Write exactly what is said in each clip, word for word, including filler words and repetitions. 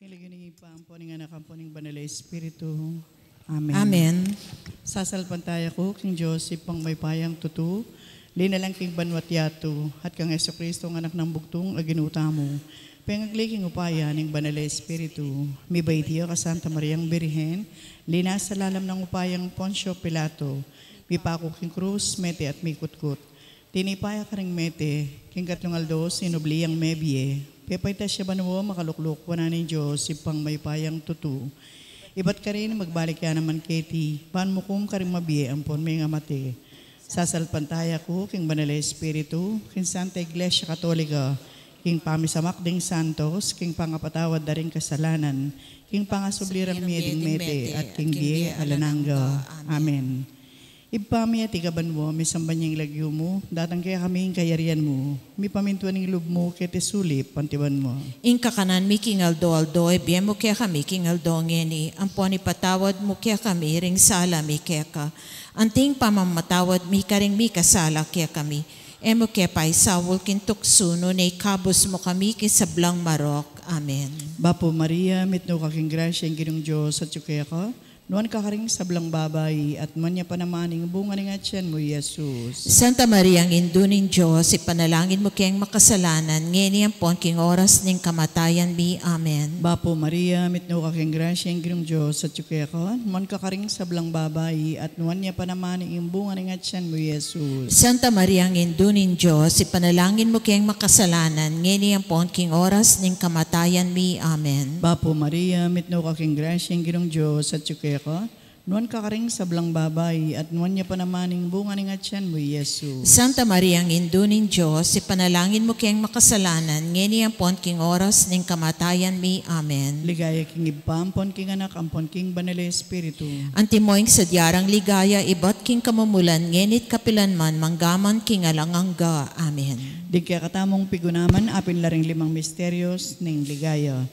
King lagyu ning Ibpa, ampo ning Anak, ampo ning Banal a Espiritu. Amen. Amen. Sasalpantaya ku king Dios, Ibpang mayupayang tutu, linalang king banua't yatu, at kang Jesucristo, a Anak nang bugtung a Ginu tamu, pengagli king upaya ning Banal a Espiritu, mibait ya kang Santa Mariang Birhen, linasa lalam ning upayang Poncio Pilato, mipaku king krus, mete at mikutkut. Tinipa ya karing mete, king katlung aldo sinubli yang mebie. Pepaitas ya banua, makalukluk wanan ning Dios, Ibpang mayupayang tutu. Ibat karin, magbalik ya naman keti, ban mukum karing mabie ampon mengamate. Sasalpantaya ku king Banal a Espiritu, king Santa Iglesia Katolika, king pamisamak ding santos, king pangapatawad da ring kasalanan, king pangasubli rang mie ding mete, at king bie alang angga. Amen. Ibpa mi, atiu ka banua, misamban ya ing lagyu mu, datang kekami ing kayarian mu, mipamintuan ing lub mu keti sulip anti banua. Ing kakanan mi king aldo-aldo ibie mu kekami king aldo ngeni, ampon ipatawad mu kekami ring sala mi keka, anti ing pamamatawad mi karing mikasala kekami. E mu ke paisaul king tuksu, nune ikabus mu kami king sablang marok. Amen. Bapu Maria, mitmu ka king grasya, ing Ginung Dios atyu keka. Nuan ka karing sablang babai, at nuan ya pa naman ing bunga ning atyan mu, i Jesus. Santa Maria, Indu ning Dios, ipanalangin mu keng makasalanan, ngeni ampon king oras ning kamatayan mi. Amen. Bapu Maria, mitmu ka king grasya, ing Ginung Dios atyu keka. Nuan ka karing sablang babai, at nuan ya pa naman ing bunga ning atyan mu, i Jesus. Santa Maria, Indu ning Dios, ipanalangin mu keng makasalanan, ngeni ampon king oras ning kamatayan mi. Amen. Bapu Maria, mitmu ka king grasya, ing Ginung Dios atyu keka. Nuan ka karing sablang babai, at nuan ya pa naman ing bunga ning atyan mu, i Jesus. Santa Maria, Indu ning Dios, ipanalangin mu keng makasalanan, ngeni ampon king oras ning kamatayan mi. Amen. Ligaya king Ibpa, ampon king Anak, ampon king Banal a Espiritu. Antimo ing sadya rang ligaya, ibat king kamumulan, ngeni't kapilan man, manggaman king alang angga. Amen. Ding kekatamung pigunaman, apin la ring limang misterios ning ligaya.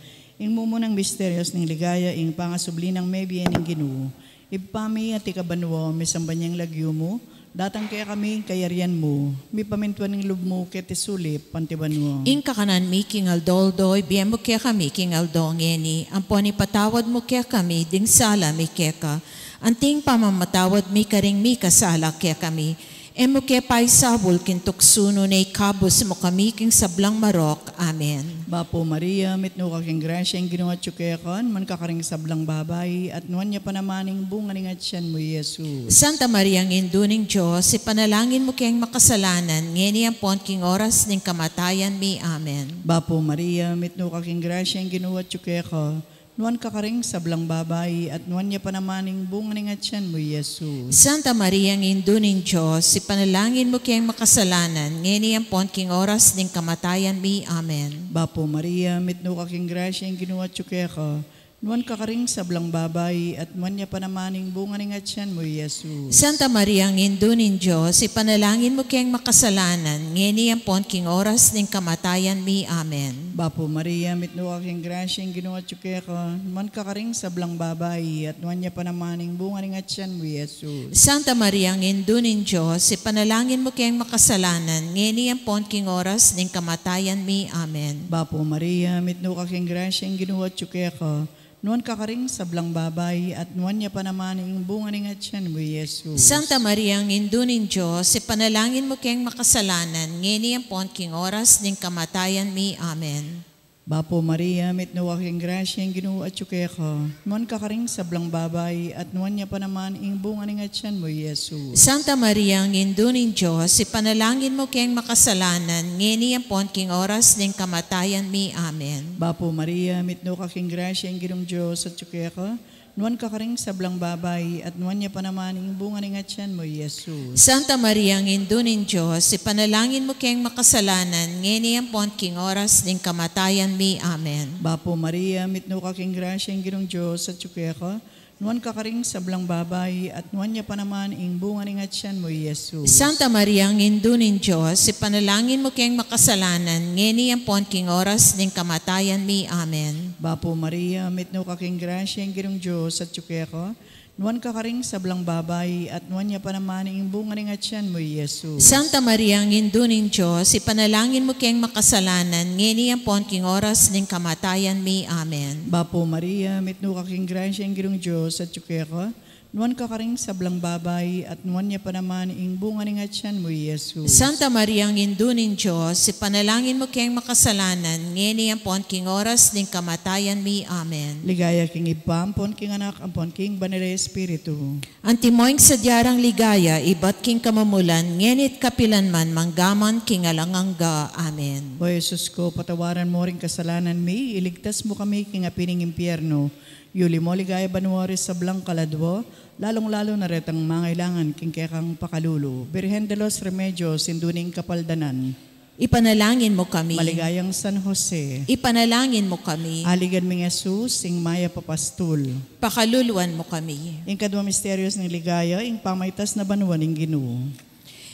Ing mumunang misterios ning ligaya, ing pangasubli nang mebie ning Ginu. Ibpa mi, atiu ka banua, misamban ya ing lagyu mu, datang kekami ing kayarian mu, mipamintuan ing lub mu keti sulip anti banua. Ing kakanan mi king aldo-aldo, ibie mu kekami king aldo ngeni, ampon ipatawad mu kekami ding sala mi keka, anti ing pamamatawad mi karing mikasala kekami. E mu ke paisaul king tuksu, nune ikabus mu kami king sablang marok. Amen. Bapu Maria, mitmu ka king grasya, ing Ginu atyu keka. Nuan ka karing sablang babai, at nuan ya pa naman ing bunga ning atyan mu, i Jesus. Santa Maria, Indu ning Dios, ipanalangin mu keng makasalanan, ngeni ampon king oras ning kamatayan mi. Amen. Bapu Maria, mitmu ka king grasya, ing Ginu atyu keka. Nuan ka karing sablang babai, at nuan ya pa naman ing bunga ning atyan mu, i Jesus. Santa Maria, Indu ning Dios, ipanalangin mu keng makasalanan, ngeni ampon king oras ning kamatayan mi. Amen. Bapu Maria, mitmu ka king grasya, ing Ginu atyu keka. Nuan ka karing sablang babai, at nuan ya pa naman ing bunga ning atyan mu, i Jesus. Santa Maria, Indu ning Dios, ipanalangin mu keng makasalanan, ngeni ampon king oras ning kamatayan mi. Amen. Bapu Maria, mitmu ka king grasya, ing Ginu atyu keka. Nuan ka karing sablang babai, at nuan ya pa naman ing bunga ning atyan mu, i Jesus. Santa Maria, Indu ning Dios, ipanalangin mu keng makasalanan, ngeni ampon king oras ning kamatayan mi. Amen. Bapu Maria, mitmu ka king grasya, ing Ginu atyu keka. Nuan ka karing sablang babai, at nuan ya pa naman ing bunga ning atyan mu, i Jesus. Santa Maria, Indu ning Dios, ipanalangin mu keng makasalanan, ngeni ampon king oras ning kamatayan mi. Amen. Bapu Maria, mitmu ka king grasya, ing Ginu atyu keka. Nuan ka karing sablang babai, at nuan ya pa naman ing bunga ning atyan mu, i Jesus. Santa Maria, Indu ning Dios, ipanalangin mu keng makasalanan, ngeni ampon king oras ning kamatayan mi. Amen. Bapu Maria, mitmu ka king grasya, ing Ginung Dios atyu keka. Nuan ka karing sablang babai, at nuan ya pa naman ing bunga ning atyan mu, i Jesus. Santa Maria, Indu ning Dios, ipanalangin mu keng makasalanan, ngeni ampon king oras ning kamatayan mi. Amen. Bapu Maria, mitmu ka king grasya, ing Ginung Dios atyu keka. Nuan ka karing sablang babai, at nuan ya pa naman ing bunga ning atyan mu, i Jesus. Santa Maria, Indu ning Dios, ipanalangin mu keng makasalanan, ngeni ampon king oras ning kamatayan mi. Amen. Bapu Maria, mitmu ka king grasya, ing Ginung Dios atyu keka. Nuan ka karing sablang babai, at nuan ya pa naman ing bunga ning atian mu, i Jesus. Santa Maria, Indu ning Dios, ipanalangin mu keng makasalanan, ngeni ampon king oras ning kamatayan mi. Amen. Bapu Maria, mitmu ka king grasya, ing Ginung Dios atyu keka. Nuan ka karing sablang babai, at nuan ya pa naman ing bunga ning atian mu, i Jesus. Santa Maria, Indu ning Dios, ipanalangin mu keng makasalanan, ngeni ampon king oras ning kamatayan mi. Amen. Ligaya king Ibpa, ampon king Anak, ampon king Banal a Espiritu. Antimo ing sadya rang ligaya, ibat king kamumulan, ngeni't kapilan man, manggaman king alang angga. Amen. O Jesus ko, patawaran mo ring kasalanan mi, iligtas mo kami king api ning impyerno, yuli mo ligaya banua ring sablang kaladua, lalung-lalu na retang mangailangan king kekang pakalulu. Birhen de los Remedios, Indu ning Kapaldanan. Ipanalangin mo kami. Maligayang San Jose. Ipanalangin mo kami. Aligan ming Jesus, ing mayap a pastul. Pakaluluan mo kami. Ing kadua misterios ning ligaya, ing pamaitas na banua ning Ginu.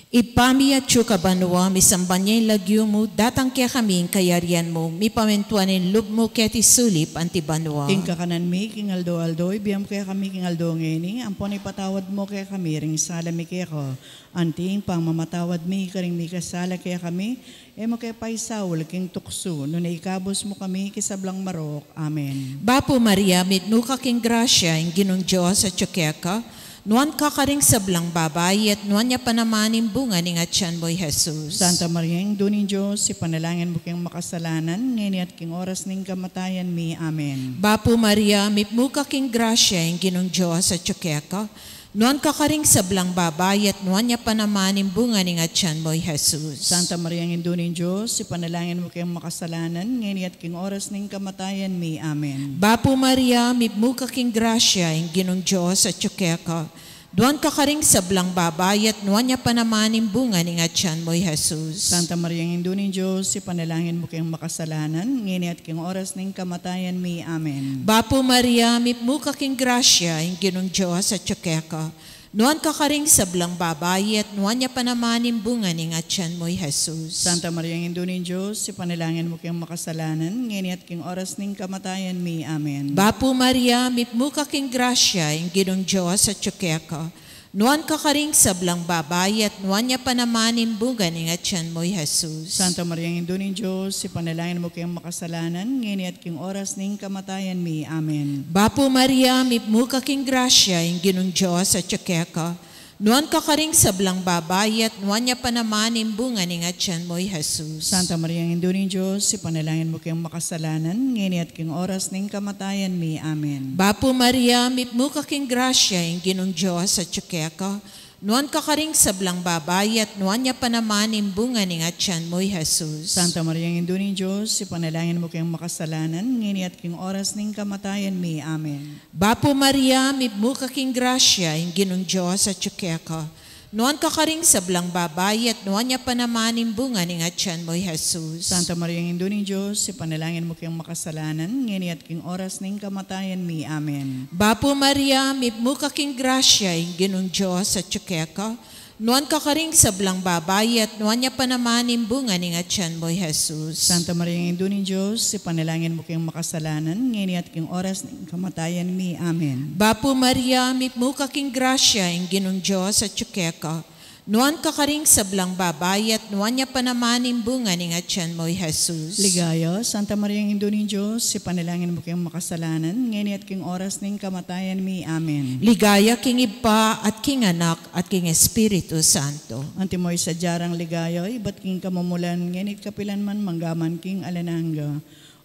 Ibpa mi atyu ka banua, misamban ya ing lagyu mu, datang kekami ing kayarian mu, mipamintuan ing lub mu keti sulip anti banua. Ing kakanan mi king aldo-aldo, ibie mu kekami king aldo ngeni, ampon ipatawad mu kekami ring sala mi keka, anti ing pamamatawad mi karing mikasala kekami, e mu ke paisaul king tuksu, nune ikabus mu kami king sablang marok. Amen. Bapu Maria, mitmu ka king grasya, ing Ginung Dios atyu keka, nuan ka karing sablang babai, at nuan ya pa naman ing bunga ning atian mu, i Jesus. Santa Maria, Indu ning Dios, ipanalangin mu keng makasalanan, ngeni at king oras ning kamatayan mi. Amen. Bapu Maria, mitmu ka king grasya, ing Ginung Dios atyu keka, nuan ka karing sablang babai, at nuan ya pa naman ing bunga ning atian mu, i Jesus. Santa Maria, Indu ning Dios, ipanalangin mu keng makasalanan, ngeni at king oras ning kamatayan mi. Amen. Bapu Maria, mitmu ka king grasya, ing Ginung Dios atyu keka, nuan ka karing sablang babai, at nuan ya pa naman ing bunga ning atian mu, i Jesus. Santa Maria, Indu ning Dios, ipanalangin mu keng makasalanan, ngeni at king oras ning kamatayan mi. Amen. Bapu Maria, mitmu ka king grasya, ing Ginung Dios atyu keka, nuan ka karing sablang babai, at nuan ya pa naman ing bunga ning atian mu, i Jesus. Santa Maria, Indu ning Dios, ipanalangin mu keng makasalanan, ngeni at king oras ning kamatayan mi. Amen. Bapu Maria, mitmu ka king grasya, ing Ginung Dios atyu keka, nuan ka karing sablang babai, at nuan ya pa naman ing bunga ning atian mu, i Jesus. Santa Maria, Indu ning Dios, ipanalangin mu keng makasalanan, ngeni at king oras ning kamatayan mi. Amen. Bapu Maria, mitmu ka king grasya, ing Ginung Dios atyu keka, nuan ka karing sablang babai, at nuan ya pa naman ing bunga ning atian mu, i Jesus. Santa Maria, Indu ning Dios, ipanalangin mu keng makasalanan, ngeni at king oras ning kamatayan mi. Amen. Bapu Maria, mitmu ka king grasya, ing Ginung Dios atyu keka, nuan ka karing sablang babai, at nuan ya pa naman ing bunga ning atian mu, i Jesus. Santa Maria, Indu ning Dios, ipanalangin mu keng makasalanan, ngeni at king oras ning kamatayan mi. Amen. Bapu Maria, mitmu ka king grasya, ing Ginung Dios atyu keka, nuan ka karing sablang babai, at nuan ya pa naman ing bunga ning atian mu, i Jesus. Santa Maria, Indu ning Dios, ipanalangin mu keng makasalanan, ngeni at king oras ning kamatayan mi. Amen. Bapu Maria, mitmu ka king grasya, ing Ginung Dios atyu keka, nuan ka karing sablang babai, at nuan ya pa naman ing bunga ning atian mu, i Jesus. Santa Maria, Indu ning Dios, ipanalangin mu keng makasalanan, ngeni at king oras ning kamatayan mi. Amen. Bapu Maria, mitmu ka king grasya, ing Ginung Dios atyu keka, nuan ka karing sablang babai, at nuan ya pa naman ing bunga ning atian mu, i Jesus. Ligaya, Santa Maria, Indu ning Dios, ipanalangin mu keng makasalanan, ngeni at king oras ning kamatayan mi. Amen. Ligaya king Ibpa, at king Anak, at king Espiritu Santo. Antimo ing sadya rang ligaya, ibat king kamumulan, ngeni at kapilan man, manggaman king alang angga.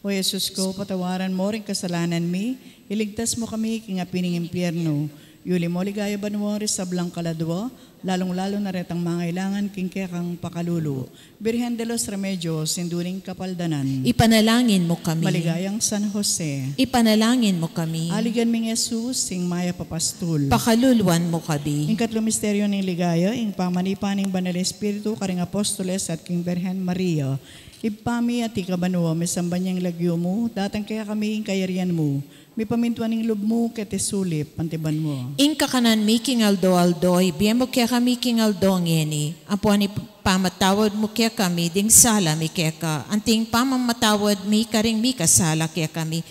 O Jesus ko, patawaran mo ring kasalanan mi, iligtas mo kami king api ning impyerno. Yuli mo ligaya banua ring sablang kaladua, lalung-lalu na retang mangailangan king kekang pakalulu. Birhen de los Remedios, Indu ning Kapaldanan. Ipanalangin mo kami. Maligayang San Jose. Ipanalangin mo kami. Aligan ming Jesus, ing mayap a pastul. Pakaluluan mo kami. Ing katlu misteryo ning ligaya, ing pamanipa ning Banal Espiritu karing apostoles at king Birhen Maria. Ibpa mi, atiu ka banua, misamban ya ing lagyu mu, datang kekami ing kayarian mu, mipamintuan ing lub mu keti sulip anti banua. Ing kakanan mi king aldo-aldo, ibie mu kekami king aldo ngeni, ampon ipamatawad mu kekami ding sala mi keka, anti ing pamamatawad mi karing mikasala kekami.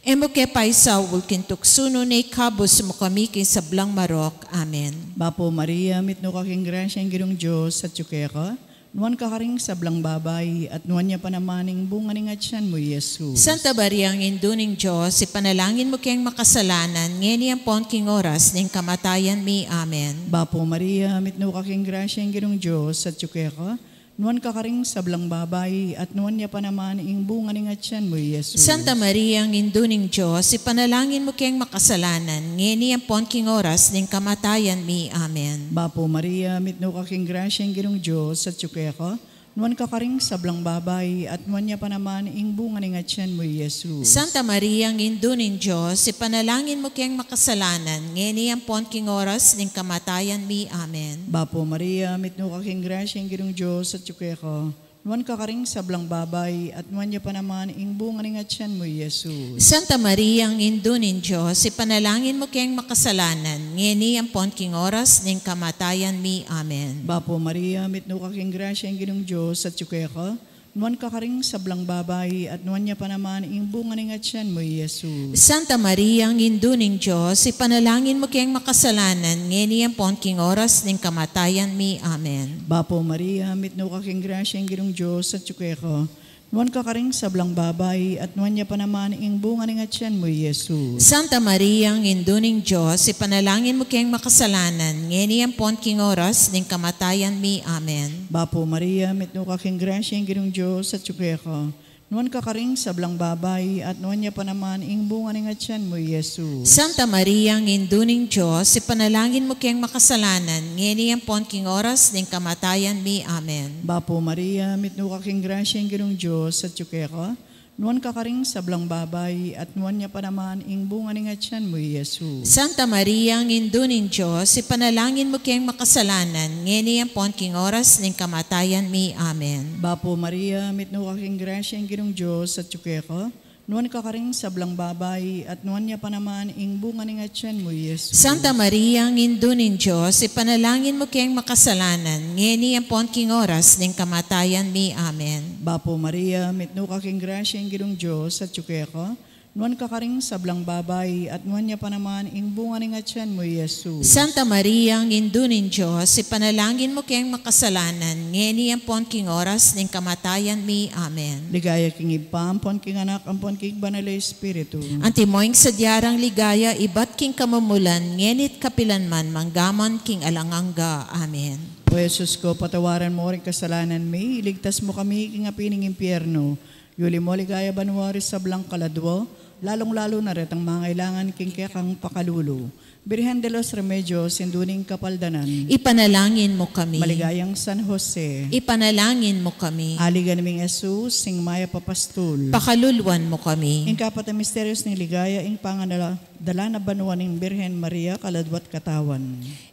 E mu ke paisaul king tuksu, nune ikabus mu kami king sablang marok. Amen. Bapu Maria, mitmu ka king grasya, ing Ginung Dios atyu keka. Nuan ka karing sablang babai, at nuan ya pa naman ing bunga ning atyan mu, Jesus. Santa Maria, Indu ning Dios, ipanalangin mu keng makasalanan, ngeni ampon king oras ning kamatayan mi. Amen. Bapu Maria, mitmu ka king grasya, ing Ginung Dios atyu keka. Nuan ka karing sablang babai, at nuan ya pa naman ing bunga ning atyan mu, Jesus. Santa Maria, Indu ning Dios, ipanalangin mu keng makasalanan, ngeni ampon king oras ning kamatayan mi. Amen. Bapu Maria, mitmu ka king grasya, ing Ginung Dios atyu keka. Nuan ka karing sablang babai, at nuan ya pa naman ing bunga ning atyan mu, Jesus. Santa Maria, Indu ning Dios, ipanalangin mu keng makasalanan, ngeni ampon king oras ning kamatayan mi. Amen. Bapu Maria, mitmu ka king grasya, ing Ginung Dios atyu keka. Nuan ka karing sablang babai, at nuan ya pa naman ing bunga ning atyan mu, Jesus. Santa Maria, Indu ning Dios, ipanalangin mu keng makasalanan, ngeni ampon king oras ning kamatayan mi. Amen. Bapu Maria, mitmu ka king grasya, ing Ginung Dios atyu keka. Nuan ka karing sablang babai, at nuan ya pa naman ing bunga ning atyan mu, Jesus. Santa Maria, Indu ning Dios, ipanalangin mu keng makasalanan, ngeni ampon king oras ning kamatayan mi. Amen. Bapu Maria, mitmu ka king grasya, ing Ginung Dios atyu keka. Nuan ka karing sablang babai, at nuan ya pa naman ing bunga ning atyan mu, Jesus. Santa Maria, Indu ning Dios, ipanalangin mu keng makasalanan, ngeni ampon king oras ning kamatayan mi. Amen. Bapu Maria, mitmu ka king grasya, ing Ginung Dios atyu keka. Nuan ka karing sablang babai, at nuan ya pa naman ing bunga ning atyan mu, Jesus. Santa Maria, Indu ning Dios, ipanalangin mu keng makasalanan, ngeni ampon king oras ning kamatayan mi. Amen. Bapu Maria, mitmu ka king grasya, ing Ginung Dios atyu keka. Nuan ka karing sablang babai, at nuan ya pa naman ing bunga ning atyan mu, Jesus. Santa Maria, Indu ning Dios, ipanalangin mu keng makasalanan, ngeni ampon king oras ning kamatayan mi. Amen. Bapu Maria, mitmu ka king grasya, ing Ginung Dios atyu keka. Nuan ka karing sablang babai, at nuan ya pa naman ing bunga ning atyan mu, Jesus. Santa Maria, Indu ning Dios, ipanalangin mu keng makasalanan, ngeni ampon king oras ning kamatayan mi. Amen. Bapu Maria, mitmu ka king grasya, ing Ginung Dios atyu keka. Nuan ka karing sablang babai, at nuan ya pa naman ing bunga ning atyan mu, Jesus. Santa Maria, Indu ning Dios, ipanalangin mu keng makasalanan, ngeni ampon king oras ning kamatayan mi. Amen. Ligaya king Ibpa, ampon king Anak, ampon king Banal a Espiritu. Antimo ing sadyang ligaya ibat king kamumulan, ngeni't kapilan man, manggaman king alang angga. Amen. O Jesus ko, patawaran mu ring kasalanan mi, iligtas mu kami king api ning impyerno. Yuli mu king ligaya banua ring sablang kaladua, lalung-lalu na retang mangailangan king kekang pakalulu. Birhen de los Remedios, Indu ning Kapaldanan. Ipanalangin mu kami. Maligayang San Jose. Ipanalangin mu kami. Aligan ming Jesus, ing mayap a pastul. Pakaluluan mu kami. Ing kapat a misteryos ning ligaya, ing panganala-, dala na banua ning Birhen Maria, kaladua't katawan.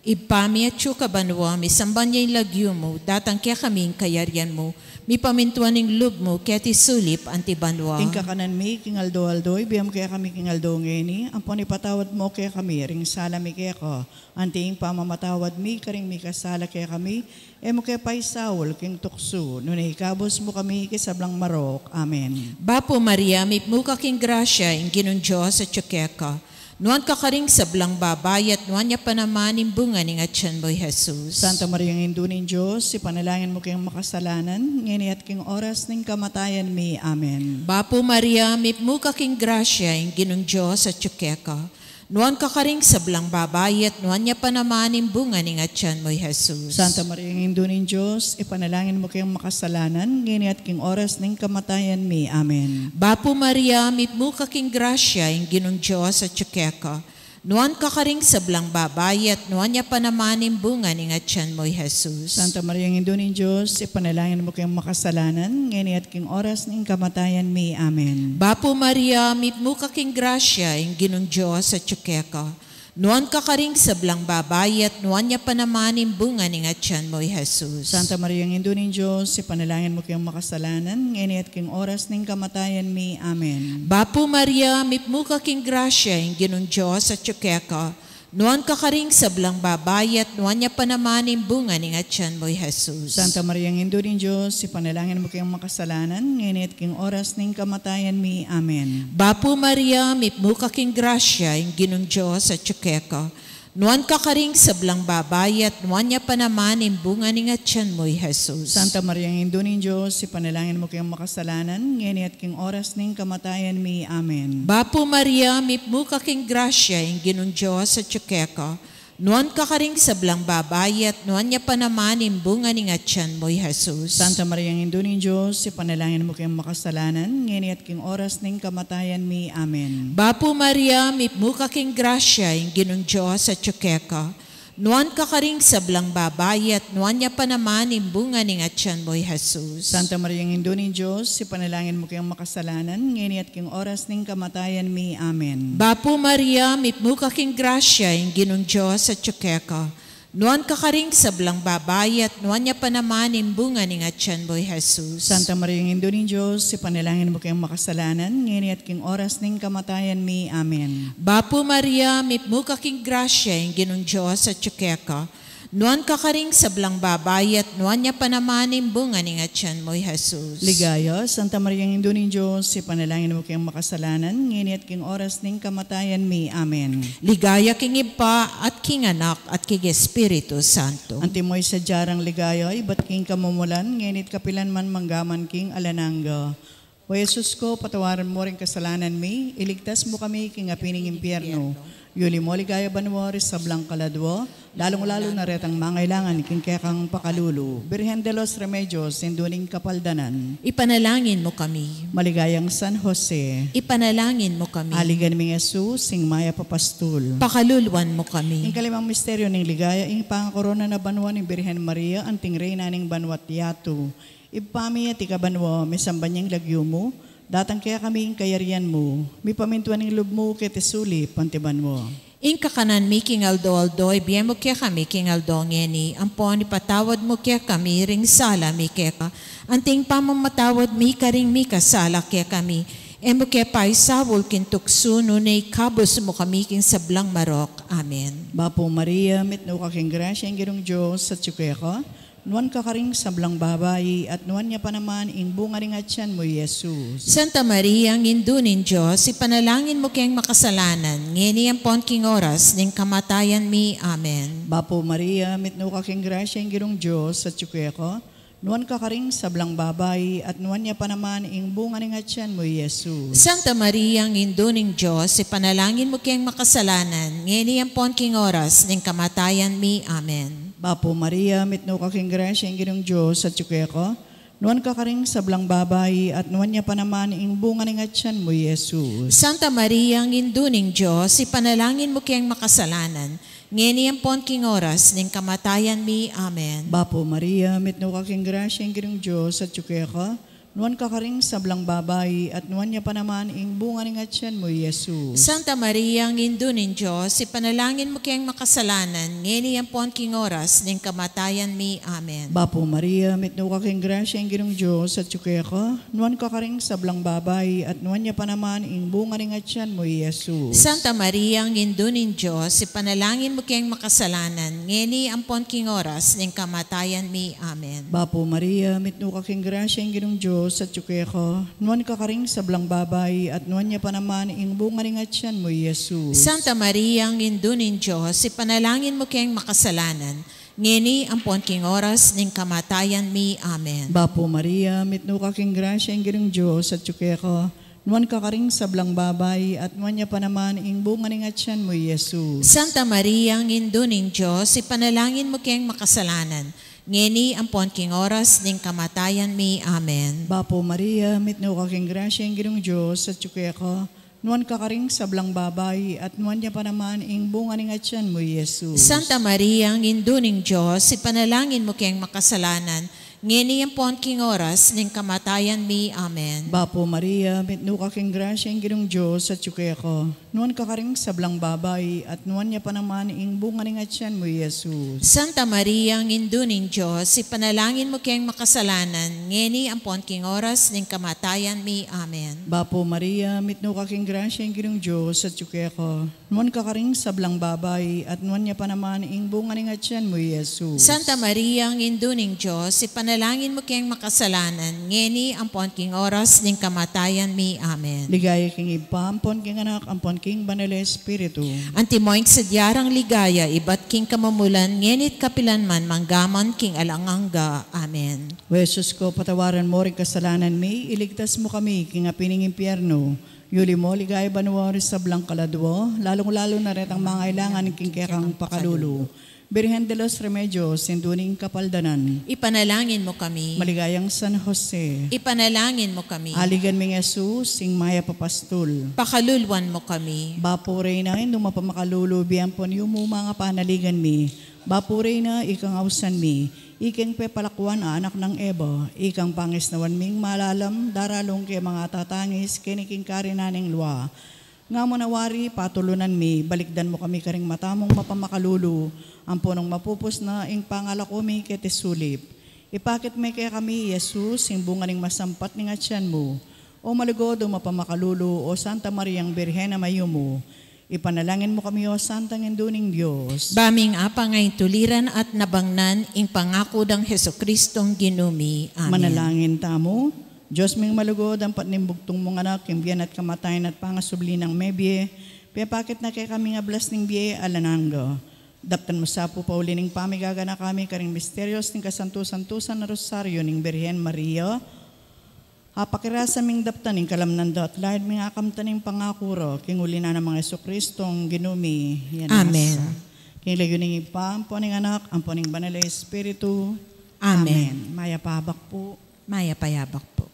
Ibpa mi atsu ka banua, misamban ya ing lagyu mu, datang kekami ing kayarian mu, mipamintuan ing lub mu, keti sulip anti banua. Ing kakanan mi king aldo-aldo, ibie mu kekami king aldo ngeni, ampon ipatawad mu kekami ring sala mi keka, anti ing pamamatawad mi karing mikasala kekami, e mu ke paisaul king tuksu, nune ikabus mu kami king sablang marok. Amen. Bapu Maria, mipnu ka king grasya, ing Ginung Dios atyu keka. Nuan ka karing sablang babai, at nuan ya pa naman ing bunga ning atyan mu, i Jesus. Santa Maria, Indu ning Dios, ipanalangin mu keng makasalanan, ngeni at king oras ning kamatayan mi. Amen. Bapu Maria, mipnu ka king grasya, ing Ginung Dios atyu keka. Nuan ka karing sablang babai, at nuan ya pa naman ing bunga ning atyan mu, i Jesus. Santa Maria, Indu ning Dios, ipanalangin mu keng makasalanan, ngeni at king oras ning kamatayan mi. Amen. Bapu Maria, mipnu ka king grasya, ing Ginung Dios atyu keka. Nuan ka karing sablang babai, at nuan ya pa naman ing bunga ning atyan mu, i Jesus. Santa Maria, Indu ning Dios, ipanalangin mu keng makasalanan, ngeni at king oras ning kamatayan mi. Amen. Bapu Maria, mipnu ka king grasya, ing Ginung Dios atyu keka. Nuan ka karing sablang babai, at nuan ya pa naman ing bunga ning atyan mu, i Jesus. Santa Maria, Indu ning Dios, ipanalangin mu keng makasalanan, ngeni at king oras ning kamatayan mi. Amen. Bapu Maria, mipnu ka king grasya, ing Ginung Dios atyu keka. Nuan ka karing sablang babai, at nuan ya pa naman ing bunga ning atian mu, i Jesus. Santa Maria, Indu ning Dios, ipanalangin mu keng makasalanan, ngeni at king oras ning kamatayan mi. Amen. Bapu Maria, mipnu ka king grasya, ing Ginung Dios atyu keka. Nuan ka karing sablang babai, at nuan ya pa naman ing bunga ning atian mu, i Jesus. Santa Maria, Indu ning Dios, ipanalangin mu keng makasalanan, ngeni at king oras ning kamatayan mi. Amen. Bapu Maria, mipnu ka king grasya, ing Ginung Dios atyu keka. Nuan ka karing sablang babai, at nuan ya pa naman ing bunga ning atian mu, i Jesus. Santa Maria, Indu ning Dios, ipanalangin mu keng makasalanan, ngeni at king oras ning kamatayan mi. Amen. Bapu Maria, mipnu ka king grasya, ing Ginung Dios atyu keka. Nuan ka karing sablang babai, at nuan ya pa naman ing bunga ning atian mu, i Jesus. Santa Maria, Indu ning Dios, ipanalangin mu keng makasalanan, ngeni at king oras ning kamatayan mi. Amen. Bapu Maria, mipnu ka king grasya, ing Ginung Dios atyu keka. Nuan ka karing sablang babai, at nuan ya pa naman ing bunga ning atian mu, i Jesus. Santa Maria, Indu ning Dios, ipanalangin mu keng makasalanan, ngeni at king oras ning kamatayan mi. Amen. Bapu Maria, mipnu ka king grasya, ing Ginung Dios atyu keka. Nuan ka karing sablang babai, at nuan ya pa naman ing bunga ning atian mu, i Jesus. Ligaya, Santa Maria, Indu ning Dios, ipanalangin mu keng makasalanan, ngeni at king oras ning kamatayan mi. Amen. Ligaya king Ibpa, at king Anak, at king Espiritu Santo. Antimo ing sadya rang ligaya, ibat king kamumulan, ngeni at kapilan man, mangga man king alang angga. O Jesus ko, patawaran mu ring kasalanan mi, iligtas mu kami king api ning impyernu. Yuli mu king ligaya banua ring sablang kaladua, lalung-lalu na retang mangailangan king kekang pakalulu. Virgen de los Remedios, Indu ning Kapaldanan. Ipanalangin mu kami. Maligayang San Jose. Ipanalangin mu kami. Aligan ming Jesus, ing mayap a pastul. Pakaluluan mu kami. Ing kalimang misteryu ning ligaya, ing pangakorona na banua ning Birhen Maria, anting Reyna ning banua't yatu. Ibpa mi, atiu ka banua, misamban ya ing lagyu mu, datang kekami ing kayarian mu, mipamintuan ing lub mu keti sulip anti banua. Ing kakanan mi king aldo-aldo, ibie mu kekami king aldo ngeni, ampon ipatawad mu kekami ring sala mi keka, anting pamamatawad mi karing mikasala kekami. E mu ke paisaul king tuksu, nune ikabus mu kami king sablang marok. Amen. Bapu Maria, mitmu ka king grasya, ing Ginung Dios atyu keka. Nuan ka karing sablang babai, at nuan ya pa naman ing bunga ning atian mu, i Jesus. Santa Maria, Indu ning Dios, ipanalangin mu keng makasalanan, ngeni ampon king oras ning kamatayan mi. Amen. Bapu Maria, mitmu ka king grasya, ing Ginung Dios atyu keka. Nuan ka karing sablang babai, at nuan ya pa naman ing bunga ning atian mu, i Jesus. Santa Maria, Indu ning Dios, ipanalangin mu keng makasalanan, ngeni ampon king oras ning kamatayan mi. Amen. Bapu Maria, mitmu ka king grasya, ing Ginung Dios atyu keka. Nuan ka karing sablang babai, at nuan ya pa naman ing bunga ning atian mu, i Jesus. Santa Maria, Indu ning Dios, ipanalangin mu keng makasalanan, ngeni ampon king oras ning kamatayan mi. Amen. Bapu Maria, mitmu ka king grasya, ing Ginung Dios atyu keka. Nuan ka karing sablang babai, at nuan ya pa naman ing bunga ning atian mu, i Jesus. Santa Maria, Indu ning Dios, ipanalangin mu keng makasalanan, ngeni ampon king oras ning kamatayan mi. Amen. Bapu Maria, mitmu ka king grasya, ing Ginung Dios atyu keka. Nuan ka karing sablang babai, at nuan ya pa naman ing bunga ning atian mu, i Jesus. Santa Maria, Indu ning Dios, ipanalangin mu keng makasalanan, ngeni ampon king oras ning kamatayan mi. Amen. Bapu Maria, mitmu ka king grasya, ing Ginung Dios atyu keka. Nuan ka karing sablang babai, at nuan ya pa naman ing bunga ning atian mu, i Jesus. Santa Maria, Indu ning Dios, ipanalangin mu keng makasalanan, ngeni ampon king oras ning kamatayan mi. Amen. Bapu Maria, mitmu ka king grasya, ing Ginung Dios atyu keka. Nuan ka karing sablang babai, at nuan ya pa naman ing bunga ning atian mu, i Jesus. Santa Maria, Indu ning Dios, ipanalangin mu keng makasalanan, ngeni ampon king oras ning kamatayan mi. Amen. Bapu Maria, mitmu ka king grasya, ing Ginung Dios atyu keka. Nuan ka karing sablang babai, at nuan ya pa naman ing bunga ning atian mu, i Jesus. Santa Maria, Indu ning Dios, ipanalangin mu keng makasalanan, ngeni ampon king oras ning kamatayan mi. Amen. Bapu Maria, mitmu ka king grasya, ing Ginung Dios atyu keka. Nuan ka karing sablang babai, at nuan ya pa naman ing bunga ning atian mu, Jesus. Santa Maria, Indu ning Dios, ipanalangin mu keng makasalanan, ngeni ampon king oras ning kamatayan mi. Amen. Bapu Maria, mitmu ka king grasya, ing Ginung Dios atyu keka. Nuan ka karing sablang babai, at nuan ya pa naman ing bunga ning atian mu, Jesus. Santa Maria, Indu ning Dios, ipanalangin mu keng makasalanan, ngeni ampon king oras ning kamatayan mi. Amen. Ligaya king Ibpa, ampon king Anak, ampon king Banal a Espiritu. Antimo ing sadya rang ligaya, ibat king kamumulan, ngeni't kapilan man, manggaman king alang angga. Amen. O Jesus ko, patawaran mu ring kasalanan mi, iligtas mu kami king api ning impyernu. Yuli mu king ligaya banua ring sablang kaladua, lalung-lalu na retang mangailangan king kekang pakalulu. Birhen de los Remedios, Indu ning Kapaldanan. Ipanalangin mu kami. Maligayang San Jose. Ipanalangin mu kami. Aligan ming Jesus, ing mayap a pastul. Pakaluluan mu kami. Bapu Reyna, Indu mapamakalulu, bie ampon yumu ing panaligan mi. Bapu Reyna, ikang ausan mi, ikeng pepalakuan a anak nang Eva, ikang pangisnawan ming malalam, daralung ke mangatatangis keni king karinan ning lua. Nga mu na wari, patulunan mi, balikdan mu kami karing mata mung mapamakalulu, ampo nung mapupus na ing pangalaku mi keti sulip. Ipakit me kekami i Jesus, ing bunga ning masampat ning atian mu. O malugud, o mapamakalulu, o Santa Mariang Birhen a mayumu, ipanalangin mu kami, o Santang Indu ning Dios. Ba ming apangaintuliran at nabangnan ing pangaku dang Jesucristong Ginu mi. Amen. Manalangin tamu. Dios ming malugud, ampat ning bugtung mung Anak, ing bie na at kamatayan at pangasubli nang mebie, pepakit na kekami ing ablas ning bie alang angga. Daptan mu sa pu pauli ning pamigaganaka mi karing misterios ning kasantu-santusan a Rosario ning Birhen Maria. Apakirasa ming daptan ing kalamnan da at laid ming akamtan ing pangaku ra, king uli na nang Jesucristong Ginu mi. Yan. Amen. King lagyu ning Ibpa, ampo ning Anak, ampo ning Banal a Espiritu. Amen. Amen. Mayap a abak pu. Mayap a abak pu.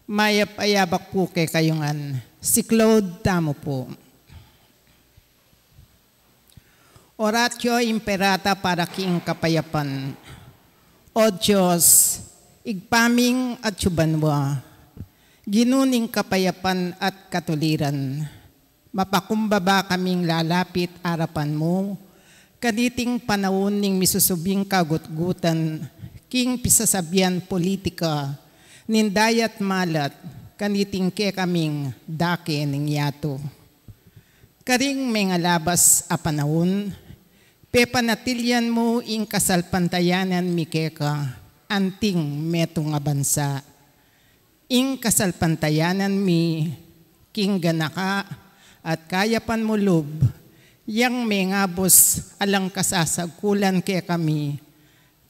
Mayap a abak pu kekayu ngan. Siklaud tamu pu. Oratio Imperata para king kapayapan. O Dios, Ibpa ming atsu banua, Ginu ning kapayapan at katuliran. Mapakumbaba kaming lalapit arapan mu, kaniting panaun ning misusubing kagutgutan, king pisasabian politika, ning dayat malat, kaniting kekaming dake ning yatu. Karing mengalabas a panaun, pepanatilian mu ing kasalpantayanan mi keka, anting metung a bansa. Ing kasalpantayanan mi, king ganaka at kayapan mu lub, yang mengabus alang kasasagkulan kekami,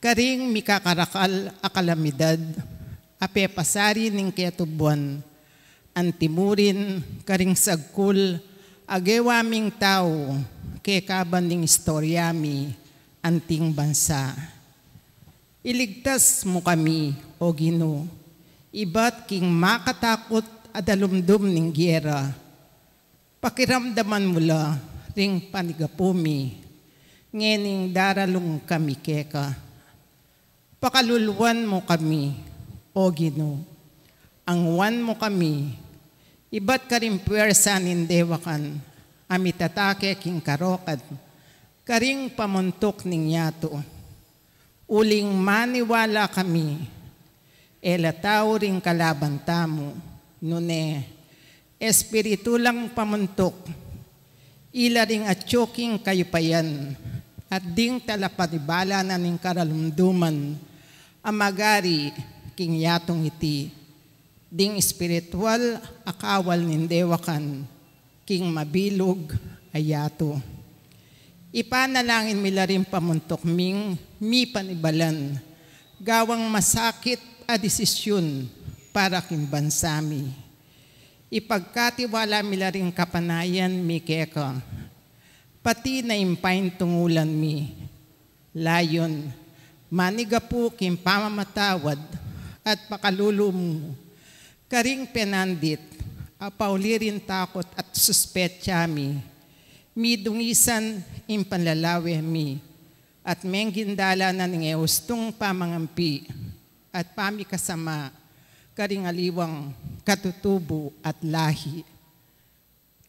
karing mikakarakal a kalamidad, a pepasari ning ketubuan, antimurin karing sagkul a gewa ming tau, kekaban ning istorya mi, anting bansa. Iligtas mu kami, O Ginu, ibat king makatakut a dalumdum ning gera. Pakiramdaman mu la ring panigapu mi, ngening daralung kami keka. Pakaluluan mu kami, O Ginu, anguan mu kami, ibat karing puersa ning dewakan, a mitatake king karokan, karing pamuntuk ning yatu. Uling maniwala kami, e la tau ring kalaban tamu, nune, espiritu lang pamuntuk, ila ring atyu king kayupayan, at ding talapanibala na ning karalumduman, a magari king yatung iti, ding espiritual a kawal ning dewakan, king mabilug a yatu. Ipanalangin mi la ring pamuntuk ming mipanibalan, gawang masakit a desisyun para king bansa mi. Ipagkatiwala mi la ring kapanayan mi keka, pati na ing paintungulan mi. Layun, manigapu king pamamatawad at pakalulu mu karing penandit a pauli ring takut at suspetsa mi, midungisan ing panlalawe mi, at mengindala na ning e ustung pamangampi at pamikasama karing aliwang katutubu at lahi.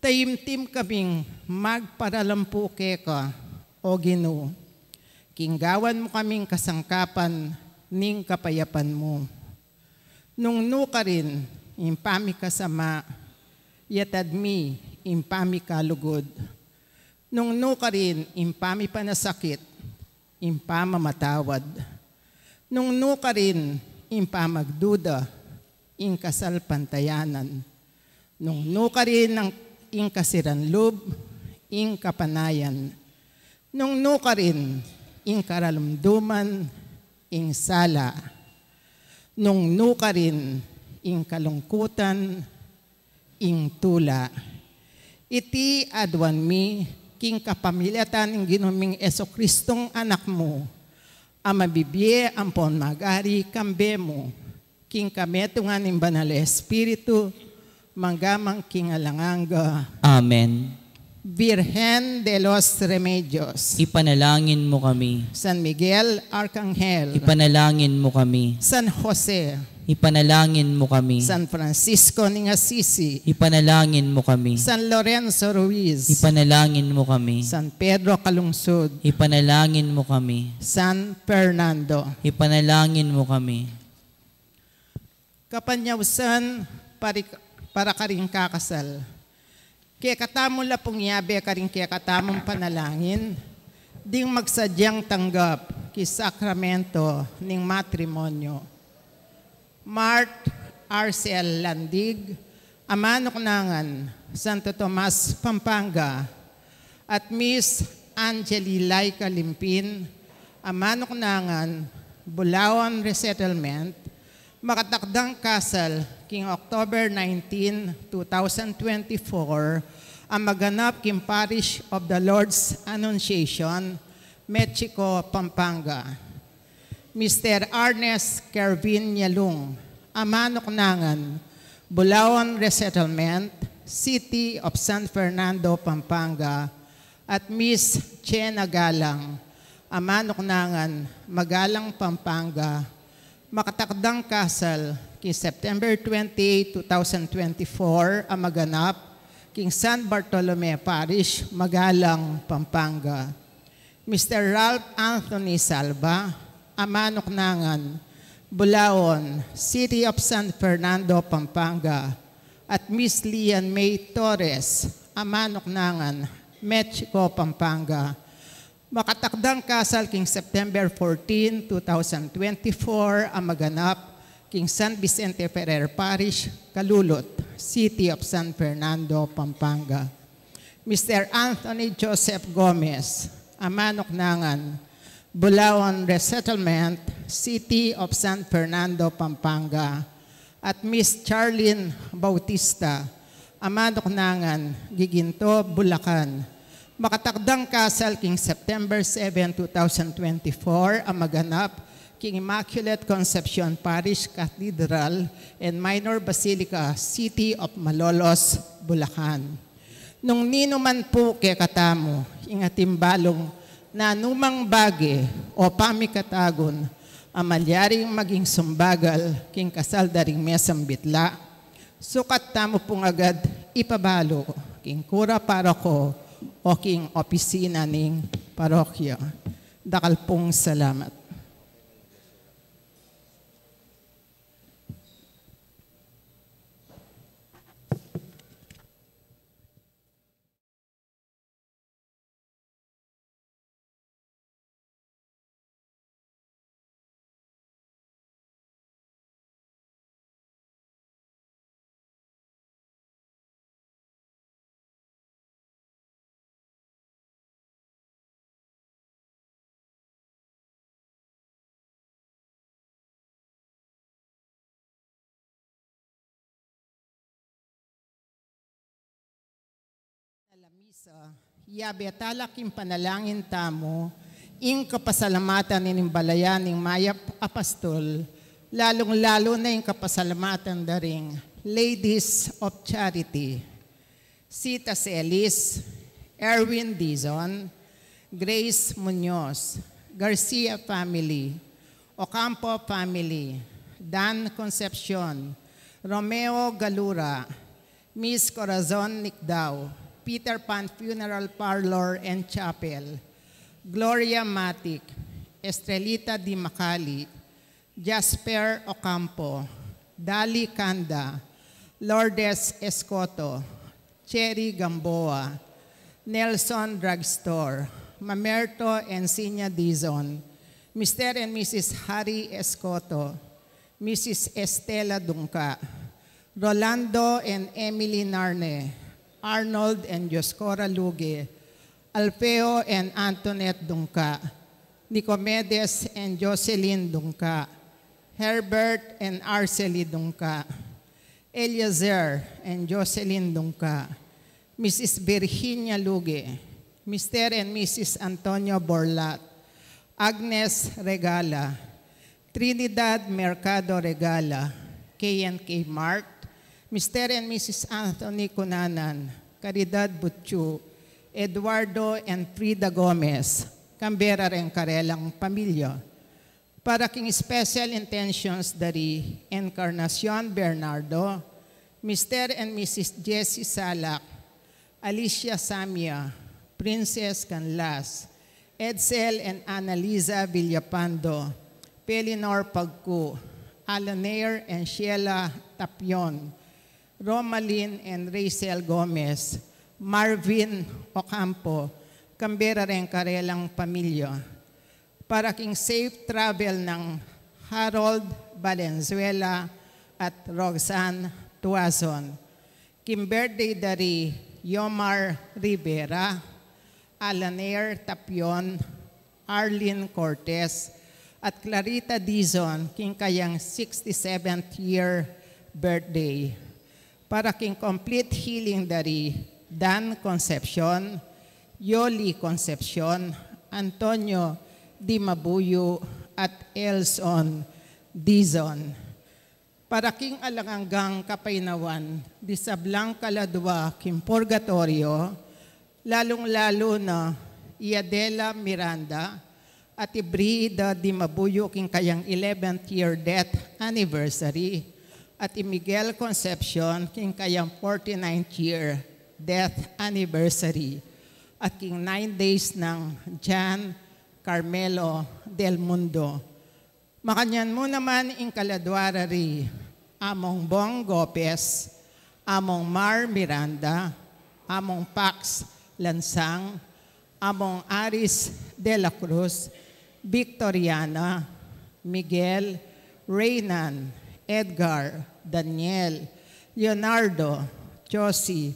Taimtim kaming magparalampu keka, O Ginu, king gawan mu kaming kasangkapan ning kapayapan mu. Nung nukarin ing pamikasama, yatad mi ing pamikalugud. Nung nukarin ing pamipanasakit, ing pamamatawad. Nung nukarin ing pamagduda, ing kasalpantayanan. Nung nukarin ing kasiran lub, ing kapanayan. Nung nukarin ing karalumduman, ing sala. Nung nukarin ing kalungkutan, ing tula. Iti aduan mi king kapamilatan ning Ginu ming Jesucristong Anak mu, a mabibie ampon mag-ari kambe mu, king kametungan ning Banal a Espiritu, mangga man king alang angga. Amen. Virgen de los Remedios. Ipanalangin mu kami. San Miguel Arcangel. Ipanalangin mu kami. San Jose. Ipanalangin mu kami. San Francisco ning Assisi. Ipanalangin mu kami. San Lorenzo Ruiz. Ipanalangin mu kami. San Pedro Calungsod. Ipanalangin mu kami. San Fernando. Ipanalangin mu kami. Kapanyausan pari-, para karing kakasal. Kekatamu la pung yabe karing kekatamung panalangin ding magsadyang tanggap king sakramento ning matrimonyo. Mart Arcel Landig, a manuknangan Santo Tomas, Pampanga, at Miss Angeli Laika Limpin, a manuknangan Bulaon Resettlement, makatakdang kasal king October nineteen, two thousand twenty-four, a maganap king Parish of the Lord's Annunciation, Mexico, Pampanga. Mister Arnes Kervin Yalung, a manuknangan Bulaon Resettlement, City of San Fernando, Pampanga, at Miss Chena Galang, a manuknangan Magalang, Pampanga, makatakdang kasal king September twenty-eight, two thousand twenty-four, a maganap king San Bartolome Parish, Magalang, Pampanga. Mister Ralph Anthony Salva, a manuknangan Bulaon, City of San Fernando, Pampanga, at Miss Lian May Torres, a manuknangan Mexico, Pampanga, makatakdang kasal king September fourteen, two thousand twenty-four, a maganap king San Vicente Ferrer Parish, Calulut, City of San Fernando, Pampanga. Mister Anthony Joseph Gomez, a manuknangan Bulaon Resettlement, City of San Fernando, Pampanga, at Miss Charlene Bautista, a manuknangan Giginto, Bulacan, makatakdang kasal king September seven, two thousand twenty-four, a maganap king Immaculate Concepcion Parish Cathedral and Minor Basilica, City of Malolos, Bulacan. Nung ninu man pu kekatamu ing atin balung nanumang bage o pamikatagun a malyaring maging sumbagal king kasal da ring mesang bitla, sukat tamu pung agad ipabalu king kura paroko o king opisina ning parokya. Dakal pung salamat. Misa, yabe tala king panalangin tamu ing kapasalamatan ning balayan ning mayap a pastul, lalung-lalu na ing kapasalamatan da ring Ladies of Charity, Sita Celis, Erwin Dizon, Grace Muñoz, Garcia family, Ocampo family, Dan Concepcion, Romeo Galura, Miss Corazon Nicdao, Peter Pan Funeral Parlor and Chapel, Gloria Matic, Estrelita Di Macali, Jasper Ocampo, Dali Canda, Lourdes Escoto, Cherry Gamboa, Nelson Drugstore, Mamerto Encinia Dizon, Mister and Missus Harry Escoto, Missus Estela Dungca, Rolando and Emily Narne, Arnold and Dioscora Luge, Alfeo and Antoinette Dungca, Nicomedes and Jocelyn Dungca, Herbert and Arcely Dungca, Eliezer and Jocelyn Dungca, Missus Virginia Luge, Mister and Missus Antonio Borlat, Agnes Regala, Trinidad Mercado Regala, K and K Mart, Mister and Missus Anthony Cunanan, Caridad Butchu, Eduardo and Frida Gomez, Canberra reng karelang pamilya. Para king special intentions da ri Encarnacion Bernardo, Mister and Missus Jessie Salak, Alicia Samia, Princess Canlas, Edsel and Annalisa Villapando, Pelinor Pagcu, Alanair and Sheila Tapion, Romalyn and Rachel Gomez, Marvin Ocampo, Canberra reng karelang pamilya. Para king safe travel nang Harold Valenzuela at Roxanne Tuazon. King birthday da ri Yomar Rivera, Alanair Tapion, Arlene Cortez, at Clarita Dizon, king kayang sixty-seventh year birthday. Para king complete healing da ri Dan Concepcion, Yoli Concepcion, Antonio Dimabuyu, at Elson Dizon. Para king alang anggang kapaynawan di sablang kaladwa king purgatorio, lalung-lalu na i Adela Miranda at i Brida Dimabuyu king kayang eleventh year death anniversary, at i Miguel Concepcion king kayang forty-ninth year death anniversary, at king nine days nang Jan Carmelo Del Mundo. Makanyan mu naman ing kaladwa ra ri Among Bong Gopez, Among Mar Miranda, Among Pax Lansang, Among Aris de la Cruz, Victoriana, Miguel, Reynan, Edgar, Daniel, Leonardo, Josie,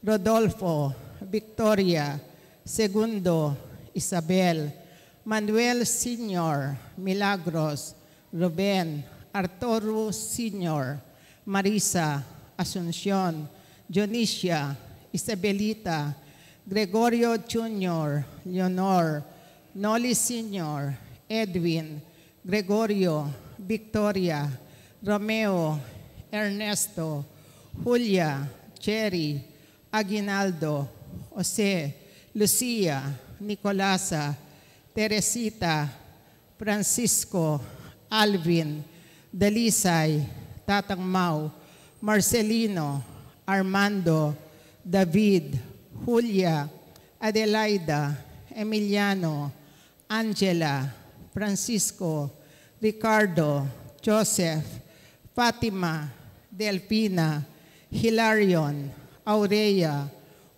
Rodolfo, Victoria, Segundo, Isabel, Manuel Senior, Milagros, Ruben, Arturo Senior, Marisa, Asuncion, Dionisia, Isabelita, Gregorio Junior, Leonor, Noli Senior, Edwin, Gregorio, Victoria, Romeo, Ernesto, Julia, Cherry, Aguinaldo, Jose, Lucia, Nicolasa, Teresita, Francisco, Alvin, Dalisay, Tatang Mau, Marcelino, Armando, David, Julia, Adelaida, Emiliano, Angela, Francisco, Ricardo, Joseph, Fatima, Delfina, Hilarion, Aurea,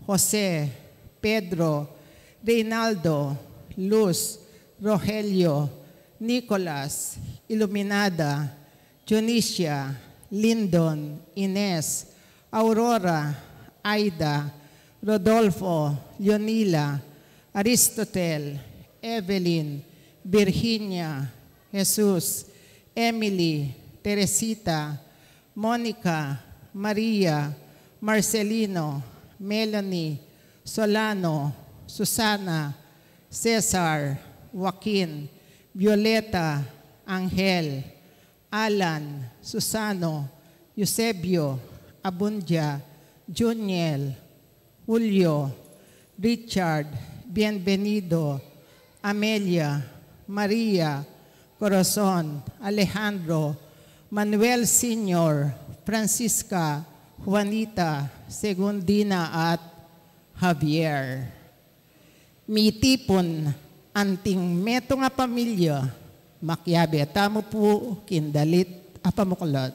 Jose, Pedro, Reynaldo, Luz, Rogelio, Nicolas, Iluminada, Dionisia, Lindon, Ines, Aurora, Aida, Rodolfo, Leonila, Aristotel, Evelyn, Virginia, Jesus, Emily, Teresita, Monica, Maria, Marcelino, Melanie, Solano, Susana, Cesar, Joaquin, Violeta, Angel, Alan, Susano, Eusebio, Abundia, Juniel, Julio, Richard, Bienvenido, Amelia, Maria, Corazon, Alejandro, Manuel Senior, Francisca, Juanita, Segundina at Javier. Mitipun anting metung a pamilya, makiabe tamu pu king dalit a pamukulat.